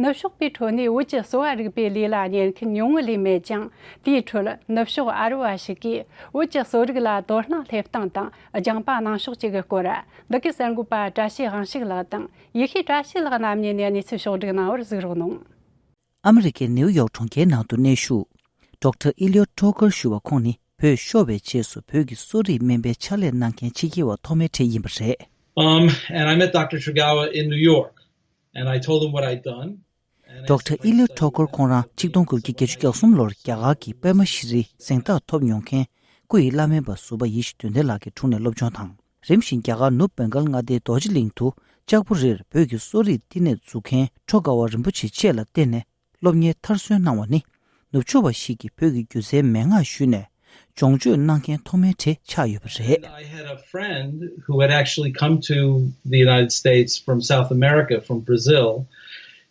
ནུབ་ཕྱོགས་པའི་ཁྲོད་ནས་བོད་ཀྱི་གསོ་བ་རིག་པའི་ལས་ལ་གཉེར་མཁན་ཉུང་ངུ་ལས་མེད་ཀྱང་། དེའི་ཁྲོད་ནུབ་ཕྱོགས་ཨ་རི་བ་ཞིག་གིས་བོད་ཀྱི་གསོ་རིག་ལ་དོ་སྣང་སླེབས་སྟངས་དང་སྦྱངས་པ་གནང་ཕྱོགས་བཅས་ཀྱི་སྐོར། འདི་གའི་གསར་འགོད་པ་བཀྲ་ཤིས་དབང་ཕྱུག་ལགས་དང་ཡེ་ཤེས་བཀྲ་ཤིས་ལགས་རྣམ་གཉིས་ནས་གནས་ཚུལ་ཕྱོགས་བསྒྲིགས་གནང་བར་གཟིགས་རོགས་གནང་། ཨ་མི་རི་ཀའི་ནེའུ་ཡོག་གྲོང་ཁྱེར་ནང་དུ་གནས་བཞུགས། ཌོག་ཊར་ཨི་ལིའོ་ཊོ་ཀར་ཞུ་བ་ཁོང་ནི་བོད་ཤོར་བའི་རྗེས་སུ་བོད་ཀྱི་གསོ་རིག་སྨན་པའི་ཕྱག་ལས་གནང་མཁན་ཕྱི་རྒྱལ་བ་ཐོག་མའི་གྲས་ཡིན་པ་རེད། Um, and I met Doctor Tokugawa in New York, and I told him what I'd done. ཌོག་ཊར་ཨི་ལིའོ་ཊོ་ཀར་ཁོང་རང་ཆིག་སྟོང་དགུ་བརྒྱ་བརྒྱད་ཅུ་གྱ་གསུམ་ལོར་རྒྱ་གར་གྱི་པདྨ་ཤྲི་རི་གཟེངས་རྟགས་ཐོབ་མྱོང་མཁན་སྐུ་ཡི་བླ་སྨན་པ་ཟུར་པ་ཡེ་ཤེས་དོན་ལྡན་ལགས་ཀྱི་དྲུང་ནས་སློབ་སྦྱོང་དང་། རིམ་བཞིན་རྒྱ་གར་ནུབ་བེང་གལ་མངའ་སྡེའི་རྡོ་རྗེ་གླིང་དུ་ལྕགས་པོ་རིར་བོད་ཀྱི་གསོ་རིག་བསྟི་གནས་འཛུགས་མཁན་ཊོ་ག་བ་རིན་པོ་ཆེ་བཅས་ལ་བརྟེན་ནས་སློབ་གཉེར་མཐར་སོན་གནང་བ་ནི། ནུབ་ཕྱོགས་པ་ཞིག་གིས་བོད་ཀྱི་སྒྱུ་རྩལ་མན་ངག་ཞུས་ནས་གྱོང་གཅོད་གནང་མཁན་ཐོག་མའི་གྲས་ཆགས་ཡོད་པ་རེད། I had a friend who had actually come to the United States from South America, from Brazil,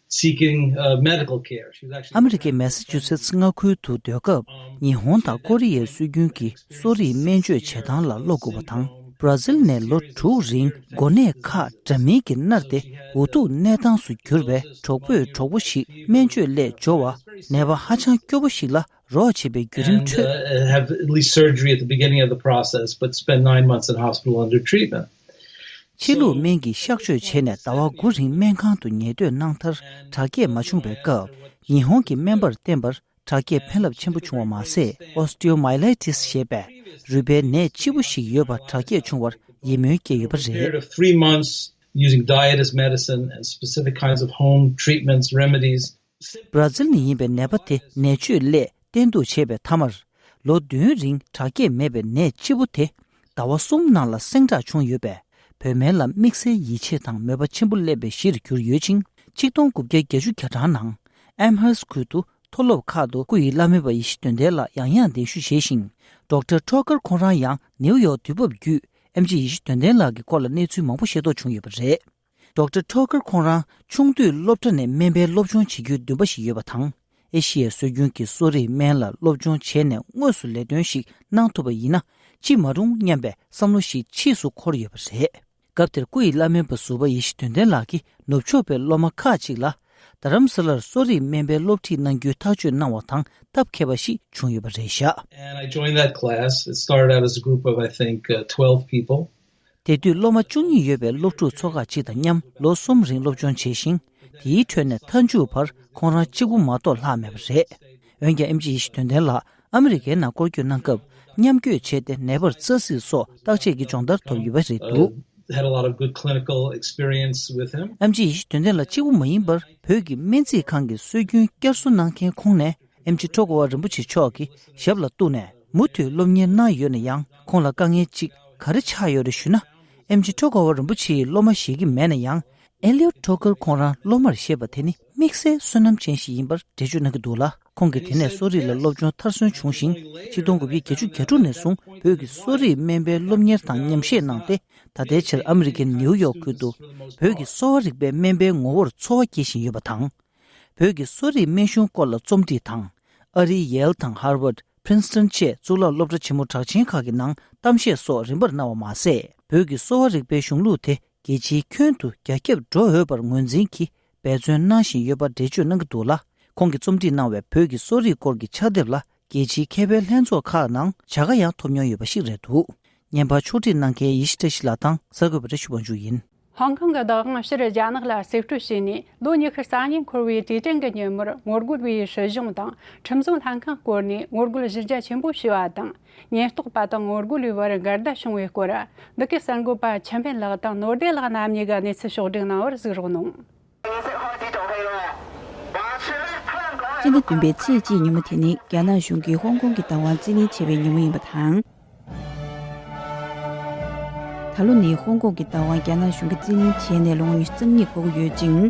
seeking uh, medical care. She was actually ཨ་མི་རི་ཀའི་མེ་སི་ཆུ་སེ་ཊི་མངའ་ཁུལ་དུ་སྡོད་སྐབས། ཉི་ཧོང་དང་ཀོ་རི་ཡའི་སྲོལ་རྒྱུན་གྱི་གསོ་རིག་སྨན་བཅོས་བྱེད་སྟངས་ལ་སློབ་དགོས་པ་དང་། བྷ་ར་ཛིལ་ནས་ལོ་དྲུག་རིང་གོ་གནས་ཁག་འདྲ་མིན་གྱིས་མནར་ཏེ། འུ་ཐུག་གནས་སྟངས་སུ་གྱུར་པའི་གྲོགས་པོས་གྲོགས་པོ་ཞིག་སྨན་བཅོས་སླད་འབྱོར་བ། ནད་པ་ཧ་ཅང་སྐྱོ་པོ་ཞིག་ལ་རོགས་བྱེད་པའི་བརྒྱུད་རིམ་ཁྲོད། Uh, have at least surgery at the beginning of the process, but spend nine months in hospital under treatment. ཕྱི་ལུགས་སྨན་གྱིས་གཤག་བཅོས་བྱས་ནས་ཟླ་བ་དགུ་རིང་སྨན་ཁང་དུ་ཉལ་སྡོད་གནང་མཐར་དྲག་སྐྱེད་མ་བྱུང་བའི་སྐབས། ཉི་ཧོང་གི་སྨན་པར་བསྟེན་པར་དྲག་སྐྱེད་ཕན་རླབས་ཆེན་པོ་བྱུང་བ་མ་ཟད། Osteomyelitis ཞེས་པའི་རུས་པའི་ནད་ལྕི་པོ་ཞིག་ཡོད་པར་དྲག་སྐྱེད་བྱུང་བར་ཡིད་སྨོན་སྐྱེས་ཡོད་པ་རེད། Period of three months using diet as medicine and specific kinds of home treatments, remedies. བྷ་ར་ཛིལ་ནས་ཡིན་པའི་ནད་པ་དེ་ནད་བཅོས་སླད་བསྟེན་གཏུག་བྱས་པའི་མཐའ་མར། ལོ་བདུན་རིང་དྲག་སྐྱེད་མེད་པའི་ནད་ལྕི་པོ་དེ་ཟླ་བ་གསུམ་ནང་ལ་སེང་དྲག་བྱུང་ཡོད་པས། བོད་སྨན་ལ་དམིགས་བསལ་ཡིད་ཆེས་དང་མོས་པ་ཆེན་པོ་སླེབས་པའི་གཞིར་གྱུར་ཡོད་ཅིང་། ཆིག་སྟོང་དགུ་བརྒྱ་བརྒྱད་ཅུ་གྱ་གྲངས་ནང་ཨེམ་ཧར་སི་ཁུལ་དུ་མཐོ་སློབ་ཁག་ཏུ་སྐུ་ཡི་བླ་སྨན་པ་ཡེ་ཤེས་དོན་ལྡན་ལགས་ཡང་ཡང་གདན་ཞུ་བྱས་ཤིང་། ཌོག་ཊར་ཊོ་ཀར་ཁོང་རང་ཡང་ནེའུ་ཡོག་དུས་བབ་བརྒྱུད་ཨེམ་ཆི་ཡེ་ཤེས་དོན་ལྡན་ལགས་ཀྱི་སྐོར་ལ་གནས་ཚུལ་མང་པོ་ཤེས་རྟོགས་བྱུང་ཡོད་པ་རེད། ཌོག་ཊར་ཊོ་ཀར་ཁོང་རང་ཆུང་དུས་སློབ་གྲྭ་ནས་སྨན་པའི་སློབ་སྦྱོང་བྱེད་རྒྱུའི་འདུན་པ་ཞིག་ཡོད་པ་དང་། ཨེ་ཤི་ཡའི་སྲོལ་རྒྱུན་གྱི་གསོ་རིག་སྨན་ལ་སློབ་སྦྱོང་བྱས་ནས་དངོས་སུ་ལས་དོན་ཞིག་གནང་ཐུབ་པ་ཡིན་ན་ཅི་མ་རུང་སྙམ་པའི་བསམ་བློ་ཞིག་ཕྱིས་སུ་འཁོར་ཡོད་པ་རེད། སྐབས་དེར་སྐུ་ཡི་བླ་སྨན་པ་ཟུར་པ་ཡེ་ཤེས་དོན་ལྡན་ལགས་ཀྱིས་ནུབ་ཕྱོགས་པའི་སློབ་མ་ཁག་ཅིག་ལ། རྡ་རམ་ས་ལར་གསོ་རིག་སྨན་པའི་སློབ་ཁྲིད་གནང་རྒྱུའི་ཐག་གཅོད་གནང་བ་དང་སྟབས་མཁས་པ་ཞིག་བྱུང་ཡོད་པ་རེད་བཞག། And I joined that class. It started out as a group of, I think, uh, twelve people. དེ་དུས་སློབ་མ་བཅུ་གཉིས་ཡོད་པའི་སློབ་ཕྲུག་ཚོ་ཁག་ཅིག་དང་མཉམ་ལོ་གསུམ་རིང་སློབ་སྦྱོང་བྱས་ཤིང་། དེའི་ཁྲོད་ནས་མཐའ་མཇུག་བར་ཁོང་རང་གཅིག་པུ་མ་གཏོགས་ལྷག་མེད་པ་རེད། འོན་ཀྱང་ཨེམ་ཆི་ཡེ་ཤེས་དོན་ལྡན་ལགས་ཨ་མི་རི་ཀའི་ནང་སྐོར་སྐྱོད་གནང་སྐབས་མཉམ་བསྐྱོད་བྱས་ཏེ་ནད་པར་རྩ་གཟིགས་སོགས་བརྟག་དཔྱད་ཀྱི་སྦྱོང་བརྡར་ཐོབ་ཡོད་པ་རེད་འདུག། Had a lot of good clinical experience with him. ཨེམ་ཆི་ཡེ་ཤེས་དོན་ལྡན་ལགས་གཅིག་པུ་མ་ཡིན་པར་བོད་ཀྱི་སྨན་རྩིས་ཁང་གི་སྲོལ་རྒྱུན་བསྐྱར་གསོ་གནང་མཁན་ཁོང་ནས་ཨེམ་ཆི་ཊོ་ག་བ་རིན་པོ་ཆེ་མཆོག་གི་ཞབས་ལ་གཏུགས་ནས་མུ་མཐུད་སློབ་གཉེར་གནང་ཡོད་ན་ཡང་། ཁོང་ལ་དཀའ་ངལ་གཅིག་ག་རེ་ཆགས་ཡོད་རེད་ཞུ་ན། ཨེམ་ཆི་ཊོ་ག་བ་རིན་པོ་ཆེ་ཡི་སློབ་མ་ཞེད་ཀྱི་མེད་ན་ཡང་། ཨེ་ལིའོ་ཊོ་ཀར་ཁོང་རང་སློབ་མར་བཞེས་པ་དེ་ནི་དམིགས་བསལ་བསོད་ནམས་ཅན་ཞིག་ཡིན་པར་འགྲེལ་བརྗོད་གནང་གི་འདུག་ལ། ཁོང་གིས་དེ་ནས་གསོ་རིག་ལ་སློབ་སྦྱོང་མཐར་སོན་བྱུང་ཞིང་། ཆིག་སྟོང་དགུ་བརྒྱ་བརྒྱད་ཅུ་གྱ་དྲུག་ནས་བཟུང་བོད་ཀྱི་གསོ་རིག་སྨན་པའི་སློབ་གཉེར་དང་ཉམས་བཞེས་གནང་སྟེ། ད་ལྟའི་ཆར་ཨ་མི་རི་ཀའི་ནེའུ་ཡོག་ཁུལ་དུ་བོད་ཀྱི་གསོ་བ་རིག་པའི་སྨན་པའི་ངོ་བོར་འཚོ་བ་སྐྱེལ་བཞིན་ཡོད་པ་དང་། བོད་ཀྱི་གསོ་རིག་སྨན་གཞུང་སྐོར་ལ་རྩོམ་སྒྲིག་དང་། ཨ་རིའི་ཡེལ་དང་ཧར་ཝརཌ། པྲིན་སི་ཊོན་བཅས་གཙུག་ལག་སློབ་གྲྭ་ཆེན་མོ་གྲགས་ཅན་ཁག་གི་ནང་གཏམ་བཤད་སོགས་རིམ་པར་གནང་བ་མ་ཟད། བོད་ཀྱི་གསོ་བ་རིག་པའི་གཞུང་ལུགས་དེ་རྒྱལ་སྤྱིའི་ཁྱོན་དུ་རྒྱ་ཁྱབ་འགྲོ་འོས་པར་ངོས་འཛིན་གྱིས་འབད་བརྩོན་གནང་བཞིན་ཡོད་པ་འགྲེལ་བརྗོད་གནང་གི་འདུག་ལ། ཁོང་གིས་རྩོམ་སྒྲིག་གནང་བའི་བོད་ཀྱི་གསོ་རིག་སྐོར་གྱི་ཕྱག་དེབ་ལ་རྒྱལ་སྤྱིའི་མཁས་པའི་ལྷན་ཚོགས་ཁག་ནང་བྱ་དགའ་ཡང་ཐོབ་མྱོང་ཡོད་པ་ཞིག་རེད་འདུག། བརྙན་པར་ཕྱོགས་སྒྲིག་གནང་མཁན་ཡེ་ཤེས་བཀྲ་ཤིས་ལགས་དང་གསར་འགོད་པ་བཀྲ་ཤིས་དབང་ཕྱུག་ཡིན། ཧོང་ཀོང་གི་བདག་དབང་ཕྱིར་རྒྱ་ནག་ལ་རྩིས་སྤྲོད་བྱས་ནས་ལོ་ཉི་ཤུ་རྩ་གཉིས་འཁོར་བའི་དུས་དྲན་གྱི་ཉིན་མོར་ངོ་རྒོལ་བའི་སྲིད་གཞུང་དང་ཁྲིམས་བཟོ་ལྷན་ཁང་བསྐོར་ནས་ངོ་རྒོལ་གཞི་རྒྱ་ཆེན་པོ་བྱས་པ་དང་། ཉེན་རྟོག་པ་དང་ངོ་རྒོལ་བའི་བར་འགལ་ཟླ་བྱུང་བའི་སྐོར། འདི་གའི་གསར་འགོད་པ་ཆི་ཕིན་ལགས་དང་ནོར་བདེ་ལགས་རྣམ་གཉིས་ཀྱིས་གནས་ཚུལ་ཕྱོགས་སྒྲིག་གནང་བར་གཟིགས་རོགས་གནང་། སྤྱི་ཟླ་བདུན་པའི་ཚེས་གཅིག་ཉིན་མོ་དེ་ནི་རྒྱ་ནག་གཞུང་གིས་ཧོང་ཀོང་གི་བདག་དབང་རྩིས་ལེན་བྱས་པའི་ཉིན་མོ་ཡིན་པ་དང་། ད་ལོ་ནི་ཧོང་ཀོང་གི་བདག་དབང་རྒྱ་ནག་གཞུང་གིས་རྩིས་ལེན་བྱས་ནས་ལོ་ངོ་ཉི་ཤུ་རྩ་གཉིས་འཁོར་གྱི་ཡོད་ཅིང་།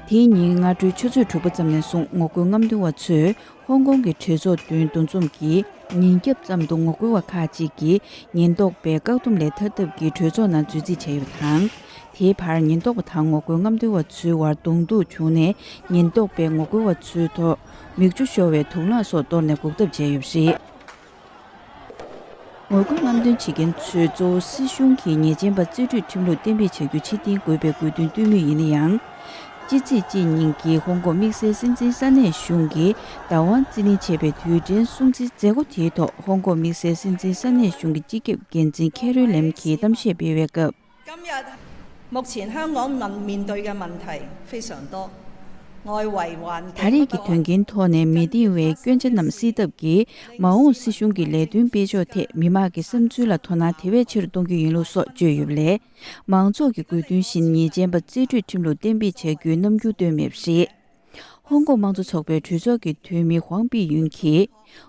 དེ་ དེའི་ཉིན་སྔ་དྲོའི་ཆུ་ཚོད་དྲུག་པ་ཙམ་ནས་བཟུང་ངོ་རྒོལ་རྔམ་སྟོན་པ་ཚོས་ཧོང་ཀོང་གི་གྲོས་ཚོགས་མདུན་འདུ་འཛོམས་ཀྱིས་ཉིན་རྒྱབ་ཙམ་དུ་ངོ་རྒོལ་བ་ཁག་ཅིག་གིས་ཉེན་རྟོག་པས་བཀག་སྡོམ་ལས་ཐར་ཐབས་ཀྱིས་གྲོས་ཚོགས་ནང་འཛུལ་རྩིས་བྱས་ཡོད་པ་དང་། དེའི་བར་ཉེན་རྟོག་པ་དང་ངོ་རྒོལ་རྔམ་སྟོན་པ་ཚོའི་བར་གདོང་ཐུག་བྱུང་ནས། ཉེན་རྟོག་པས་ངོ་རྒོལ་བ་ཚོའི་ཐོག་མིག་ཆུ་ཤོར་བའི་དུག་རླངས་སོགས་གཏོར་ནས་འགོག་ཐབས་བྱས་ཡོད་པ་རེད། ངོ་རྒོལ་རྔམ་སྟོན་བྱེད་མཁན་ཚོས་གཙོ་བོ་སྲིད་གཞུང་གིས་ཉེས་ཅན་པ་རྩིས་སྤྲོད་ཁྲིམས་ལུགས་གཏན་འབེབས་བྱ་རྒྱུ་ཕྱིར་འཐེན་དགོས་པའི་དགོས་འདུན་བཏོན་མུས་ཡིན་ན་ཡང་། ཕྱི་ཚེས་གཅིག་ཉིན་གྱི་ཧོང་ཀོང་དམིགས་བསལ་སྲིད་འཛིན་ས་གནས་གཞུང་གིས་བདག་དབང་རྩིས་ལེན་བྱས་པའི་དུས་དྲན་སྲུང་བརྩིའི་མཛད་སྒོ་དེའི་ཐོག་ཧོང་ཀོང་དམིགས་བསལ་སྲིད་འཛིན་ས་གནས་གཞུང་གི་སྤྱི་ཁྱབ་འགན་འཛིན་ཁེ་རུ་ལེམ་གྱིས་གཏམ་བཤད་སྤེལ་བའི་སྐབས། 今日目前香港面面對嘅問題非常多，外圍環境 ད་རེས་ཀྱི་དོན་རྐྱེན་ཐོག་ནས་མི་བདེ་བའི་སྐྱོན་ཆ་རྣམས་སེལ་ཐབས་ཀྱིས་མ་འོངས་སྲིད་གཞུང་གི་ལས་དོན་སྤེལ་ཕྱོགས་ཐད་མི་དམངས་ཀྱི་བསམ་ཚུལ་ལ་དོ་སྣང་དེ་བས་ཆེ་རུ་གཏོང་རྒྱུ་ཡིན་ལུགས་སོགས་བརྗོད་ཡོད་པ་ལས། མང་ཚོགས་ཀྱི་དགོས་འདུན་བཞིན་ཉེས་ཅན་པ་རྩིས་སྤྲོད་ཁྲིམས་ལུགས་གཏན་འབེབས་བྱ་རྒྱུའི་རྣམ་འགྱུར་བཏོན་མེད་པ་རེད། ཧོང་ཀོང་དམངས་གཙོ་ཚོགས་པའི་གྲོས་ཚོགས་ཀྱི་འཐུས་མི་ཧུང་པི་ཡུན་གྱིས།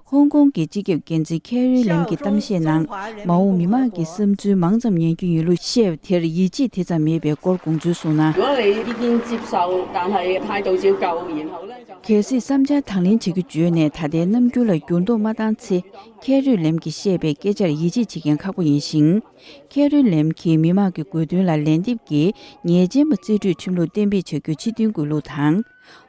ཧོང་ཀོང་གི་སྤྱི་ཁྱབ་འགན་འཛིན་ཁེ་རི་ལེམ་གྱི་གཏམ་བཤད་ནང་། མ་འོངས་མི་མང་གི་བསམ་ཚུལ་མང་ཙམ་ཉན་རྒྱུ་ཡིན་ལུགས་བཤད་པ་དེར་ཡིད་ཆེས་དེ་ཙམ་མེད་པའི་སྐོར་དགོངས་ཚུལ་གསུངས་ན། 如果你意見接受，但係態度照舊，然後呢就 གལ་སྲིད་བསམ་འཆར་དང་ལེན་བྱེད་རྒྱུ་བརྗོད་ནས་ད་ལྟའི་རྣམ་འགྱུར་ལ་འགྱུར་ལྡོག་མ་བཏང་ཚེ། ཁེ་རི་ལེམ་གྱིས་བཤད་པའི་སྐད་ཆར་ཡིད་ཆེས་བྱེད་མཁན་ཁག་པོ་ཡིན་ཞིང་། ཁེ་རི་ལེམ་གྱིས་མི་མང་གི་དགོས་འདུན་ལ་ལན་འདེབས་ཀྱིས་ཉེས་ཅན་པ་རྩིས་སྤྲོད་ཁྲིམས་ལུགས་གཏན་འབེབས་བྱ་རྒྱུ་ཕྱིར་འཐེན་དགོས་ལུགས་དང་།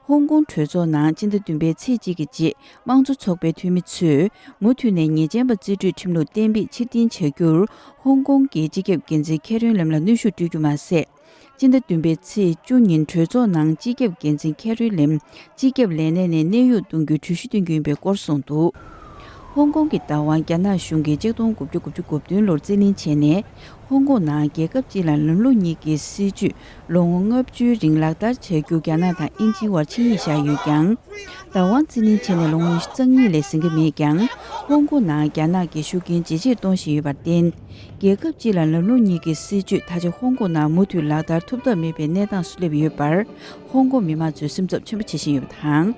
ཧོང་ཀོང་གྲོས་ཚོགས་ནང་སྤྱི་ཟླ་བདུན་པའི་ཚེས་གཅིག་གི་རྗེས་དམངས་གཙོ་ཚོགས་པའི་འཐུས་མི་ཚོས་མུ་མཐུད་ནས་ཉེས་ཅན་པ་རྩིས་སྤྲོད་ཁྲིམས་ལུགས་གཏན་འབེབས་ཕྱིར་འཐེན་བྱ་རྒྱུར་ཧོང་ཀོང་གི་སྤྱི་ཁྱབ་འགན་འཛིན་ཁེ་རི་ལེམ་ལ་གནོན་ཤུགས་སྤྲོད་རྒྱུ་མ་ཟད། སྤྱི་ཟླ་བདུན་པའི་ཚེས་བཅུ་ཉིན་གྲོས་ཚོགས་ནང་སྤྱི་ཁྱབ་འགན་འཛིན་ཁེ་རི་ལེམ་སྤྱི་ཁྱབ་ལས་གནས་ནས་གནས་དབྱུང་གཏོང་རྒྱུའི་གྲོས་གཞི་བཏོན་རྒྱུ་ཡིན་པའི་སྐོར་གསུངས་འདུག་ཧོང་ཀོང་གི་བདག་དབང་རྒྱ་ནག་གཞུང་གིས་ཆིག་སྟོང་དགུ་བརྒྱ་དགུ་བཅུ་གོ་བདུན་ལོར་རྩིས་ལེན་བྱས་ནས། ཧོང་ཀོང་ནང་རྒྱལ་ཁབ་གཅིག་ལ་ལམ་ལུགས་གཉིས་ཀྱི་སྲིད་ཇུས་ལོ་ངོ་ལྔ་བཅུའི་རིང་ལག་བསྟར་བྱ་རྒྱུ་རྒྱ་ནག་དང་དབྱིན་ཇིའི་བར་ཆིངས་ཡིག་བཞག་ཡོད་ཀྱང་། བདག་དབང་རྩིས་ལེན་བྱས་ནས་ལོ་ངོ་ཉི་ཤུ་རྩ་གཉིས་ལས་ཟིན་གྱི་མེད་ཀྱང་། ཧོང་ཀོང་ནང་རྒྱ་ནག་གིས་ཤུགས་རྐྱེན་ཇེ་ཆེར་གཏོང་བཞིན་ཡོད་པར་བརྟེན། རྒྱལ་ཁབ་གཅིག་ལ་ལམ་ལུགས་གཉིས་ཀྱི་སྲིད་ཇུས་ད་ཆ་ཧོང་ཀོང་ནང་མུ་མཐུད་ལག་བསྟར་ཐུབ་ཐབས་མེད་པའི་གནས་སྟངས་སུ་སླེབས་ཡོད་པར། ཧོང་ཀོང་མི་མང་ཚོས་སེམས་འཚབ་ཆེན་པོ་བྱེད་བཞིན་ཡོད་པ་དང་།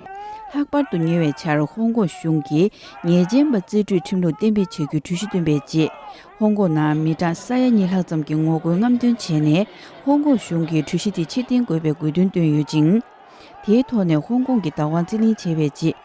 ལྷག་པར་དུ་ཉེ་བའི་ཆར་ཧོང་ཀོང་གཞུང་གིས་ཉེས་ཅན་པ་རྩིས་སྤྲོད་ཁྲིམས་ལུགས་གཏན་འབེབས་བྱ་རྒྱུའི་གྲོས་གཞི་བཏོན་པའི་རྗེས། ཧོང་ཀོང་ནང་མི་གྲངས་ས་ཡ་གཉིས་ལྷག་ཙམ་གྱིས་ངོ་རྒོལ་རྔམ་སྟོན་བྱས་ནས། ཧོང་ཀོང་གཞུང་གིས་གྲོས་གཞི་དེ་ཕྱིར་འཐེན་དགོས་པའི་དགོས་འདུན་བཏོན་ཡོད་ཅིང་། དེའི་ཐོག་ནས་ཧོང་ཀོང་གི་བདག་དབང་རྩིས་ལེན་བྱས་པའི་རྗེས།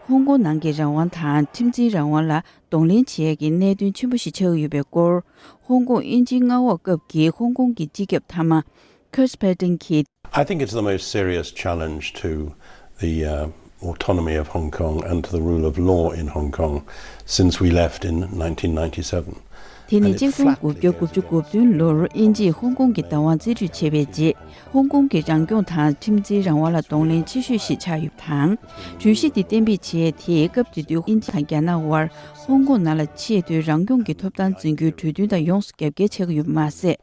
ཧོང་ཀོང་ནང་གི་རང་དབང་དང་ཁྲིམས་འཛིན་རང་དབང་ལ་གདོང་ལེན་བྱེད་ཡས་ཀྱི་གནད་དོན་ཆེན་པོ་ཞིག་ཆགས་ཀྱི་ཡོད་པའི་སྐོར། ཧོང་ཀོང་དབྱིན་ཇིའི་མངའ་འོག་སྐབས་ཀྱི་ཧོང་ཀོང་གི་སྤྱི་ཁྱབ་མཐའ་མ། Chris Padding གྱིས། I think it's the most serious challenge to the uh, autonomy of Hong Kong and to the rule of law in Hong Kong since we left in nineteen ninety-seven. དེ་ནི་ཆིག་སྟོང་དགུ་བརྒྱ་དགུ་བཅུ་གོ་བདུན་ལོར་དབྱིན་ཇིས་ཧོང་ཀོང་གི་བདག་དབང་རྩིས་སྤྲོད་བྱས་པའི་རྗེས། ཧོང་ཀོང་གི་རང་སྐྱོང་དང་ཁྲིམས་འཛིན་རང་དབང་ལ་གདོང་ལེན་ཆེ་ཤོས་ཤིག་ཆགས་ཡོད་པ་དང་། གྲོས་གཞི་དེ་གཏན་འབེབས་བྱས་དེས་སྐབས་དེ་དུས་དབྱིན་ཇི་དང་རྒྱ་ནག་དབར་ཧོང་ཀོང་ནང་ལ་ཆེས་མཐོའི་རང་སྐྱོང་གི་ཐོབ་ཐང་འཛིན་རྒྱུའི་གྲོས་མཐུན་དང་ཡོངས་སུ་རྒྱབ་འགལ་ཆགས་ཀྱི་ཡོད་པ་མ་ཟད།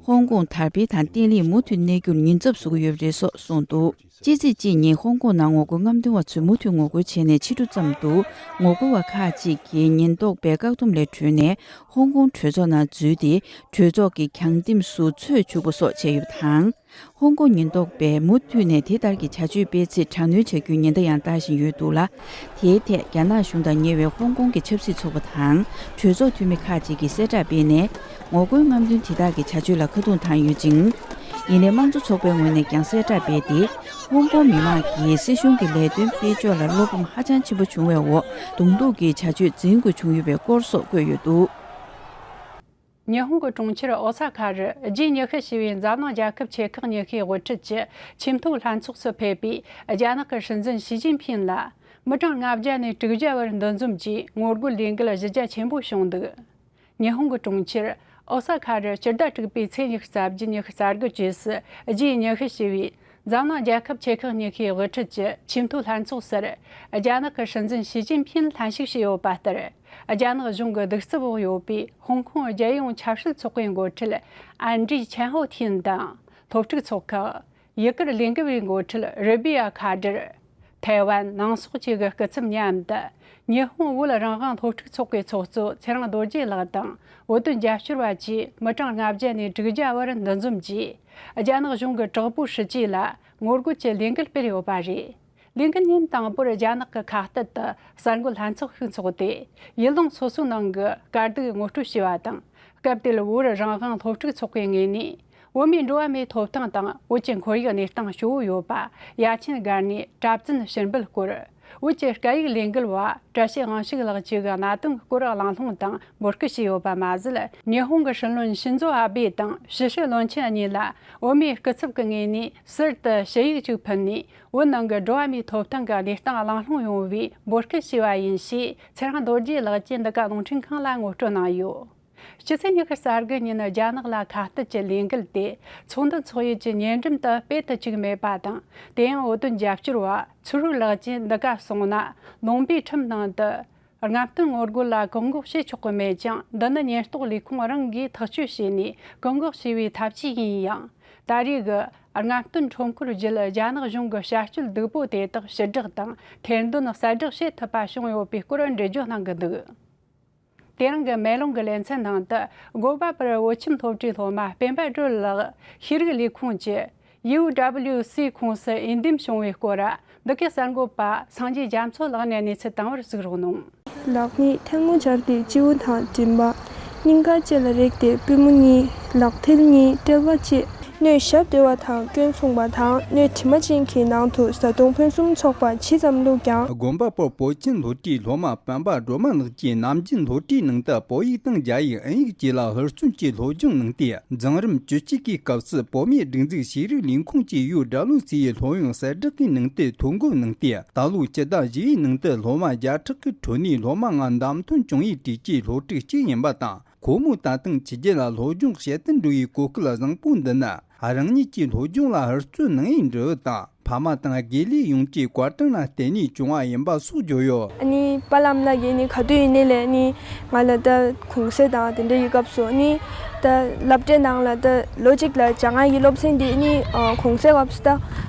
ཧོང་ཀོང་དར་སྤེལ་དང་བརྟན་ལྷིང་མུ་མཐུད་གནས་རྒྱུར་ཉེན་ཚབས་བཟོ་གི་ཡོད་པ་རེད་སོགས་གསུངས་འདུག་ཕྱི་ཚེས་གཅིག་ཉིན་ཧོང་ཀོང་ནང་ངོ་རྒོལ་རྔམ་སྟོན་པ་ཚོས་མུ་མཐུད་ངོ་རྒོལ་བྱས་ནས་ཕྱི་དྲོ་ཙམ་དུ་ངོ་རྒོལ་བ་ཁག་ཅིག་གིས་ཉེན་རྟོག་པའི་བཀག་སྡོམ་ལས་གྲོལ་ནས་ཧོང་ཀོང་གྲོས་ཚོགས་ནང་འཛུལ་ཏེ་གྲོས་ཚོགས་ཀྱི་གྱང་ལྡེམ་སུ་ཚོས་བྱུག་པ་སོགས་བྱས་ཡོད་པ་དང་། ཧོང་ཀོང་ཉེན་རྟོག་པས་མུ་མཐུད་ནས་དེ་ལྟར་གྱི་བྱ་སྤྱོད་སྤེལ་ཚེ་དྲག་གནོན་བྱ་རྒྱུའི་ཉེན་བརྡ་ཡང་བཏང་བཞིན་ཡོད་འདུག་ལ། དེའི་ཐད་རྒྱ་ནག་གཞུང་དང་ཉེ་བའི་ཧོང་ཀོང་གི་ཆབ་སྲིད་ཚོགས་པ་དང་གྲོས་ཚོགས་འཐུས་མི་ཁག་ཅིག་གིས་གསལ་བསྒྲགས་སྤེལ་ནས། ངོ་རྒོལ་རྔམ་སྟོན་དེ་དག་གི་བྱ་སྤྱོད་ལ་ཁ་རྡུང་བཏང་ཡོད་ཅིང་། ཡིན་ནའི་དམངས་གཙོ་ཚོགས་པའི་ངོས་ནས་ཀྱང་གསལ་བསྒྲགས་སྤེལ་ཏེ། ཧོང་ཀོང་མི་མང་གིས་སྲིད་གཞུང་གི་ལས་དོན་སྤེལ་ཕྱོགས་ལ་བློ་ཕམ་ཧ་ཅང་ཆེན་པོ་བྱུང་བའི་འོག་གདོང་ཐུག་གི་བྱ་སྤྱོད་འཛིན་དགོས་བྱུང་ཡོད་པའི་སྐོར་སོགས་བཀོད་ཡོད་འདུག་ཉི་ཧོང་གི་གྲོང་ཁྱེར་ཨོ་ས་ཁ་རུ་རྒྱའི་ཉི་ཤུ་ཞེས་པའི་འཛམ་གླིང་རྒྱལ་ཁབ་ཆེ་ཁག་ཉི་ཤུའི་དབུ་ཁྲིད་ཀྱི་ཆེས་མཐོའི་ལྷན་ཚོགས་སུ་ཕེབས་པའི་རྒྱ་ནག་གི་སྲིད་འཛིན་ཞི་ཅིན་ཕིན་ལ་མི་གྲངས་ལྔ་བརྒྱ་ནས་དྲུག་བརྒྱ་བར་འདུ་འཛོམས་ཀྱིས་ངོ་རྒོལ་ལས་འགུལ་གཞི་རྒྱ་ཆེན་པོ་བྱུང་འདུག་ཉི་ཧོང་གི་གྲོང་ཁྱེར་ཨོ་ས་ཁ་རུ་སྤྱི་ཟླ་དྲུག་པའི་ཚེས་ཉི་ཤུ་རྩ་བརྒྱད་ཉི་ཤུ་རྩ་དགུ་བཅས་སུ་རྒྱའི་ཉི་ཤུ་ཞེས་པའི་འཛམ་གླིང་རྒྱལ་ཁབ་ཆེ་ཁག་ཉི་ཤུའི་དབུ་ཁྲིད་ཀྱི་ཆེས་མཐོའི་ལྷན་ཚོགས་སར་རྒྱ་ནག་གི་སྲིད་འཛིན་ཞི་ཅིན་ཕིན་ལྷན་ཞུགས་བྱས་ཡོད་པ་ལྟར། རྒྱ་ནག་གཞུང་གི་གདུག་རྩུབ་འོག་ཡོད་པའི་ཧོང་ཀོང་རྒྱལ་ཡོངས་ཆབ་སྲིད་ཚོགས་པའི་འགོ་ཁྲིད་ཨན་ཀྲི་ཆན་ཧོ་ཐིན་དང་སློབ་ཕྲུག་ཚོགས་ཁག་ཡུ་གུར་ལས་འགུལ་བའི་འགོ་ཁྲིད་རི་བི་ཡ་ཁ་སྒྲར། ཐའེ་ཝན་ནང་སོག་བཅས་ཀྱི་སྐུ་ཚབ་མཉམ་དུ། ཉི་ཧོང་བོད་རང་དབང་སློབ་ཕྲུག་ཚོགས་པའི་ཚོགས་གཙོ་ཚེ་རིང་རྡོ་རྗེ་ལགས་དང་བོད་དོན་རྒྱབ་སྐྱོར་བ་བཅས་མི་གྲངས་ལྔ་བརྒྱ་ནས་དྲུག་བརྒྱ་བར་འདུ་འཛོམས་ཀྱིས། རྒྱ་ནག་གཞུང་གི་དྲག་པོའི་སྲིད་ཇུས་ལ་ངོ་རྒོལ་གྱི་ལས་འགུལ་སྤེལ་ཡོད་པ་རེད། ལས་འགུལ་ཉིན་དང་པོར་རྒྱ་ནག་གི་ཁ་གཏད་དུ་གསར་འགོད་ལྷན་ཚོགས་ཤིག་འཚོགས་ཏེ། ཡུལ་ལུང་སོ་སོའི་ནང་གི་དཀའ་སྡུག་ངོ་སྤྲོད་བྱས་པ་དང་། སྐབས་དེར་བོད་རང་དབང་སློབ་ཕྲུག་ཚོགས་པའི་ངོས་ནས། བོད་མིའི་འགྲོ་བ་མིའི་ཐོབ་ཐང་དང་བོད་ཀྱི་ཁོར་ཡུག་གནས་སྟངས་གཙོ་བོ་ཡོད་པ་ཡ་ཆེན་སྒར་ནས་གྲྭ་བཙུན་ཕྱིར་འབུད་སྐོར། བོད་ཀྱི་སྐད་ཡིག་ལས་འགུལ་བ་བཀྲ་ཤིས་དབང་ཕྱུག་ལགས་བཅས་ཀྱི་གནད་དོན་སྐོར་གླེང་སློང་དང་འབོད་སྐུལ་བྱས་ཡོད་པ་མ་ཟད། ཉི་ཧོང་གི་སྲིད་བློན་ཤིན་ཛོ་ཨ་བྷེ་དང་ཕྱི་སྲིད་བློན་ཆེན་གཉིས་ལ་བོད་མིའི་སྐུ་ཚབ་ཀྱི་ངོས་ནས་ཟུར་དུ་ཞུ་ཡིག་ཅིག་ཕུལ་ནས། བོད་ནང་གི་འགྲོ་བ་མིའི་ཐོབ་ཐང་གི་གནས་སྟངས་གླེང་སློང་ཡོང་བའི་འབོད་སྐུལ་བྱས་པ་ཡིན་ཞེས་ཚེ་རིང་རྡོ་རྗེ་ལགས་ཀྱིས་འདི་ག་རླུང་འཕྲིན་ཁང་ལ་ངོ་སྤྲོད་གནང་ཡོད། སྤྱི་ཚེས་ཉི་ཤུ་རྩ་དགུ་ཉིན་རྒྱ་ནག་ལ་ཁ་གཏད་ཀྱི་ལས་འགུལ་དེ་ཚོགས་འདུ་འཚོགས་ཡུལ་གྱི་ཉེ་འགྲམ་དུ་སྤེལ་དུ་བཅུག་མེད་པ་དང་། དེ་ཡང་བོད་དོན་རྒྱབ་སྐྱོར་བ་ཚུ་རུ་ལགས་ཀྱིས་འདི་ག་གསུངས་ན། ལུང་པའི་ཁྲིམས་ནང་དུ་རྔམ་སྟོན་ངོ་རྒོལ་ལ་བཀག་འགོག་བྱེད་ཆོག་གི་མེད་ཀྱང་། འདི་ནི་ཉེན་རྟོག་ལས་ཁུངས་རང་གིས་ཐག་གཅོད་བྱས་ནས་བཀག་འགོག་བྱས་པའི་ཐབས་ཇུས་ཡིན་ཡང་། ད་རེས་ཀྱི་རྔམ་སྟོན་ཁྲོམ་སྐོར་བརྒྱུད་རྒྱ་ནག་གཞུང་གི་བྱ་སྤྱོད་སྡུག་པོ་དེ་དག་ཕྱིར་བསྒྲགས་དང་ཐེར་འདོན་གསལ་བསྒྲགས་བྱེད་ཐུབ་པ་བྱུང་ཡོད་པའི་སྐོར་འགྲེལ་བརྗོད་གནང་གི་འདུག། དེ་རིང་གི་མེ་ལོང་གི་ལེ་ཚན་ནང་དུ་དགོན་པ་པར་བོད་ཁྱིམ་སློབ་གྲྭའི་སློབ་མ་སྤེན་པ་སྒྲོལ་ལགས་ཤེས་རིག་ལས་ཁུངས་ཀྱི་ཡུ་ཌབ་ལིའུ་སི་ཁོངས་སུ་འོས་འདེམས་བྱུང་བའི་སྐོར། འདི་གའི་གསར་འགོད་པ་སངས་རྒྱས་རྒྱ་མཚོ་ལགས་ནས་གནས་ཚུལ་དང་པོར་གཟིགས་རོགས་གནང་། ལག་གཉིས་ཐལ་མོ་སྦྱར་ཏེ་སྤྱི་བོ་དང་མགྲིན་པ། སྙིང་ག་བཅས་ལ་རེག་སྟེ་པུས་མོ་གཉིས། ལག་མཐིལ་གཉིས་དཔྲལ་བ་བཅས། སྣོད་ཞབས་བརྡོལ་བ་དང་སྐྱོན་མཚུངས་པ་དང་སྣོད་དྲི་མ་ཅན་གྱི་ནང་དུ་བཟའ་བཏུང་ཕུན་སུམ་ཚོགས་པ་ཇི་ཙམ་བླུགས་ཀྱང་། དགོན་པ་པོ་བོད་ཁྱིམ་སློབ་གྲྭའི་སློབ་མ་སྤེན་པ་སྒྲོལ་མ་ལགས་ཀྱིས་ནམ་རྒྱུན་སློབ་གྲྭའི་ནང་དུ་བོད་ཡིག་དང་རྒྱ་ཡིག་ཨིན་ཡིག་བཅས་ལ་ཧུར་བརྩོན་གྱིས་སློབ་སྦྱོང་གནང་སྟེ། འཛིན་རིམ་བཅུ་གཅིག་གི་སྐབས་སུ་བོད་མིའི་སྒྲིག་འཛུགས་ཤེས་རིག་ལས་ཁུངས་ཀྱི་ཡུ་ཌབ་ལིའུ་སི་ཡི་སློབ་ཡོན་གསལ་བསྒྲགས་ཀྱི་ནང་དུ་ཐོ་འགོད་གནང་སྟེ། ད་ལོ་སྤྱི་ཟླ་བཞི་པའི་ནང་དུ་སློབ་མ་བརྒྱ་ཕྲག་གི་ཁྲོད་ནས་སློབ་མ་ལྔ་བདམས་ཐོན་བྱུང་བའི་གྲས་ཀྱི་སློབ་ཕྲུག་གཅིག་ཡིན་པ་དང་། ཁོ་མོས་ད་ཐེངས་ཕྱི་རྒྱལ་ལ་སློབ་སྦྱོང་བྱེད་དུ་འགྲོ་བའི་གོ་སྐབས་བཟང་པོ་འདི་ནི། རང་ཉིད་ཀྱིས་སློབ་སྦྱོང་ལ་ཧུར་བརྩོན་གནང་བའི་འབྲས་བུ་དང་། ཕ་མ་དང་དགེ་ལས་ཡོངས་ཀྱི་བཀའ་དྲིན་ལ་བརྟེན་ནས་བྱུང་བ་ཡིན་པ་སོགས་བརྗོད་ཡོད། ཨ་ནི་པ་ལགས་ལ་ཡིན་ནི་ག་དུས་ཡིན་ནི་ལས་ནི་ང་ལ་ད་གུང་སེང་དང་དེ་འདྲ་ཡི་སྐབས་སུ་ནི་ད་སློབ་གྲྭའི་ནང་ལ་ད་ལོ་གཅིག་ལ་སྦྱང་ཡག་གི་སློབ་ཚན་འདི་ནི་གུང་སེང་སྐབས་སུ་ད་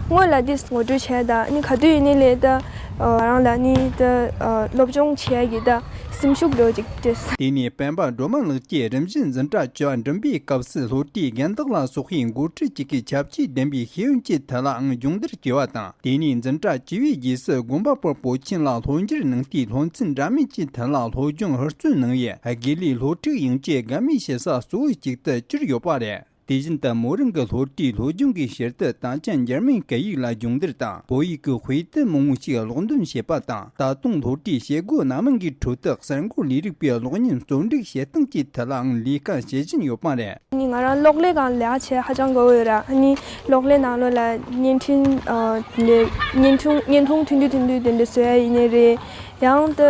སྔོན་ལ་འདི་ངོ་སྤྲོད་བྱས། ད་ནི་ག་དུས་ཡིན་ནི་ལས་ད་རང་ལ་ནི་ད་སློབ་སྦྱོང་བྱེད་ཡག་གི་ད་སེམས་ཤུགས་ལོ་གཅིག་སྤྲད། དེ་ནས་སྤེན་པ་སྒྲོལ་མ་ལགས་ཀྱིས་རིམ་བཞིན་འཛིན་གྲྭ་བཅུ་པ་འགྲིམ་པའི་སྐབས་སུ་སློབ་གྲྭའི་རྒན་བདག་ལ་སོགས་པའི་འགོ་ཁྲིད་ཅིག་གི་ཆབ་ཆའི་བདེན་པའི་ཤེས་ཡོན་གྱི་ཐད་ལའང་སྦྱོང་བརྡར་བྱས་པ་དང་། དེ་ནས་འཛིན་གྲྭ་བཅུ་པའི་རྗེས་སུ་དགོན་པ་པོ་བོད་ཁྱིམ་ལ་སློབ་འབྱོར་གནང་སྟེ། སློབ་ཚན་འདྲ་མིན་གྱི་ཐད་ལ་སློབ་སྦྱོང་ཧུར་བརྩོན་གནང་བས། དགེ་ལས་སློབ་ཕྲུག་ཡོངས་ཀྱི་དགའ་མོས་བྱེད་ས་གཙོ་བོ་གཅིག་ཏུ་གྱུར་ཡོད་པ་རེད། དེ་བཞིན་དུ་མོ་རང་གི་སློབ་གྲྭའི་སློབ་སྦྱོང་གི་ཕྱིར་དུ་ད་ཆ་འཇར་མན་སྐད་ཡིག་ལ་སྦྱོང་བརྡར་དང་བོད་ཡིག་གི་དཔེ་དེབ་མང་བོ་ཞིག་ཀློག་འདོན་བྱེད་པ་དང་། ད་དུང་སློབ་གྲྭའི་བྱེད་སྒོ་སྣ་མང་གི་ཁྲོད་དུ་གསར་འགོད་ལས་རིགས་པའི་གློག་བརྙན་རྩོམ་སྒྲིག་བྱེད་སྟངས་ཀྱི་ཐད་ལའང་ལས་ཀ་བྱེད་བཞིན་ཡོད་པ་རེད། ནི་ང་རང་གློག་ཀླད་སྒང་ལས་ཀ་བྱེད་ཧ་ཅང་དགའ་བོ་ཡོད་ར། ནི་གློག་ཀླད་ནང་ལོགས་ལ་བརྙན་འཕྲིན་ཨ་ནི་བརྙན་ཐུང་བརྙན་ཐུང་ཐུང་ཐུང་ཐུང་ཐུང་དེ་འདྲ་བཟོ་ཡ་ཡིན་ནི་རེད། ཡང་ད་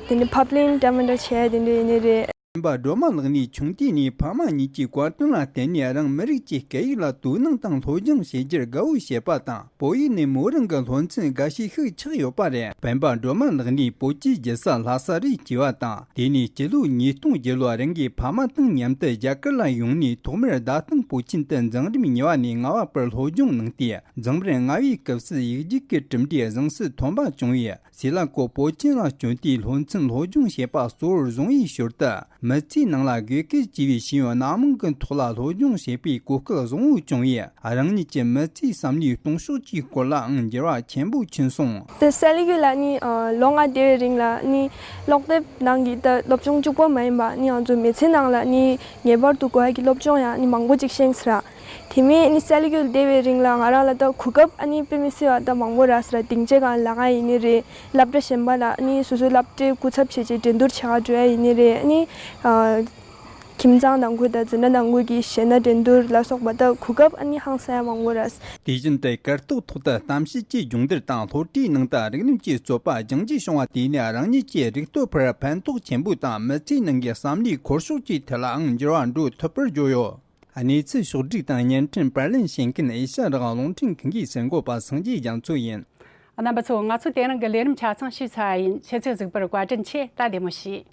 དེ་ནི་ཕབ་ལེན་འདྲ་མི་འདྲ་བྱེད་ཡ་དེ་འདྲ་ཡིན་ནི་རེད། སྤེན་པ་སྒྲོལ་མ་ལགས་ནི་ཆུང་དུས་ནས་ཕ་མ་གཉིས་ཀྱི་བཀའ་དྲིན་ལ་བརྟེན་ནས་རང་མི་རིགས་ཀྱི་སྐད་ཡིག་ལ་དོ་སྣང་དང་སློབ་སྦྱོང་བྱེད་རྒྱུར་དགའ་བོ་བྱེད་པ་དང་། བོད་ཡིག་ནི་མོ་རང་གི་སློབ་ཚན་འགའ་ཤས་ཤིག་ཆགས་ཡོད་པ་རེད། སྤེན་པ་སྒྲོལ་མ་ལགས་ནི་བོད་ཀྱི་རྒྱལ་ས་ལྷ་ས་རུ་སྐྱེས་པ་དང་། དེ་ནས་སྤྱི་ལོ་ཉིས་སྟོང་བརྒྱད་ལོར་རང་གི་ཕ་མ་དང་མཉམ་དུ་རྒྱ་གར་ལ་ཡོང་ནས། ཐོག་མར་བརྡ་སྟངས་པོ་ཆེན་དུ་འཛིན་རིམ་གཉིས་པ་ནས་ལྔ་པ་བར་སློབ་སྦྱོང་གནང་སྟེ། འཛིན་རིམ་ལྔ་པའི་སྐབས་སུ་ཡིག་རྒྱུགས་ཀྱི་གྲུབ་འབྲས་གཟེངས་སུ་ཐོན་པ་བྱུང་བས། སྲིད་ལ་ཀོ་པོ་ཆེན་ལ་བསྐྱོད་དེ་སློབ་ཚན་སློབ་སྦྱོང་བྱེད་པ་གཙོ་བོར་བཟུང་བའི་ཞོར་དུ། མི་ཚེའི་ནང་ལ་དགོས་གལ་ཆེ་བའི་ཤེས་ཡོན་སྣ་མང་གི་ཐོག་ལ་སློབ་སྦྱོང་བྱེད་པའི་གོ་སྐབས་བཟང་བོ་བྱུང་བས། རང་ཉིད་ཀྱི་མི་ཚེའི་བསམ་བློའི་གཏོང་ཕྱོགས་ཀྱི་སྐོར་ལའང་འགྱུར་བ་ཆེན་པོ་ཕྱིན་སོང་། དེ་སེ་ལི་གུ་ལ་ནི་ལོ་ལྔ་བསྡད་པའི་རིང་ལ་ནི་ཀློག་དེབ་ནང་གི་ད་སློབ་སྦྱོང་གཅིག་པོ་མ་ཡིན་པ་ནི་ང་ཚོ་མི་ཚེའི་ནང་ལ་ནི་ངེས་པར་དུ་དགོས་ཡ་གི་སློབ་སྦྱོང་ཡང་ནི་མང་པོ་ཅིག་ཤེས་སོང་ར། དེ་མིན་ཨ་ནི་སེ་ལི་གུ་ལ་བསྡད་པའི་རིང་ལ་ང་རང་ལ་ད་གོ་སྐབས་ཨ་ནི་དཔེ་མི་སྲིད་པ་ད་མང་པོ་རག་སོང་ར། སྡིངས་ཆའི་སྒང་ལ་ལས་ཀ་ཡིན་ནི་རེད། སློབ་གྲྭ་གཞན་པ་ལ་ཨ་ནི་སོ་སོའི་སློབ་གྲྭའི་སྐུ་ཚབ་བྱས་བྱས་འགྲན་བསྡུར་བྱེད་ག་འགྲོ་ཡ་ཡིན་ནི་རེད། ཨ་ནི་ཨ་ཁྱིམ་ཚང་ནང་ཁུལ་དང་འཛིན་གྲྭ་ནང་ཁུལ་གྱི་གཞས་སྣ་འགྲན་བསྡུར་ལ་སོགས་པ་ད་གོ་སྐབས་ཨ་ནི་ཧང་སང་ཡ་མང་པོ་རག་སོང་། དེ་བཞིན་དུ་གར་སྟེགས་ཐོག་ཏུ་གཏམ་བཤད་ཀྱི་སྦྱོང་བརྡར་དང་། སློབ་གྲྭའི་ནང་དུ་རིག་གནས་ཀྱི་རྩོད་པ་སྦྱང་རྒྱུ་བྱུང་བ་དེས་ནི་རང་ཉིད་ཀྱི་རིག་སྟོབས་ཕར་ཕན་ཐོགས་ཆེན་པོ་དང་། མི་ཚེའི་ནང་གི་བསམ་བློའི་འཁོར་ཕྱོགས་ཀྱི་ཐད་ལའང་འགྱུར་བ་འགྲོ་ཐུབ་པར་བརྗོད་ཡོད། གནས་ཚུལ་ཕྱོགས་བསྒྲིགས་དང་བརྙན་འཕྲིན་པར་ལེན་བྱེད་མཁན་ཨེ་ཤ་རང་དབང་རླུང་འཕྲིན་ཁང་གི་གསར་འགོད་པ་སངས་རྒྱས་རྒྱ་མཚོ་ཡིན། རྣམ་པ་ཚོ། ང་ཚོ་དེ་རིང་གི་ལས་རིམ་ཆ་ཚང་ཞུས་ཚར་བ་ཡིན། ཁྱེད་ཚོས་གཟིགས་པར་བཀའ་དྲིན་ཆེ། ད་བདེ་མོ་བྱོས།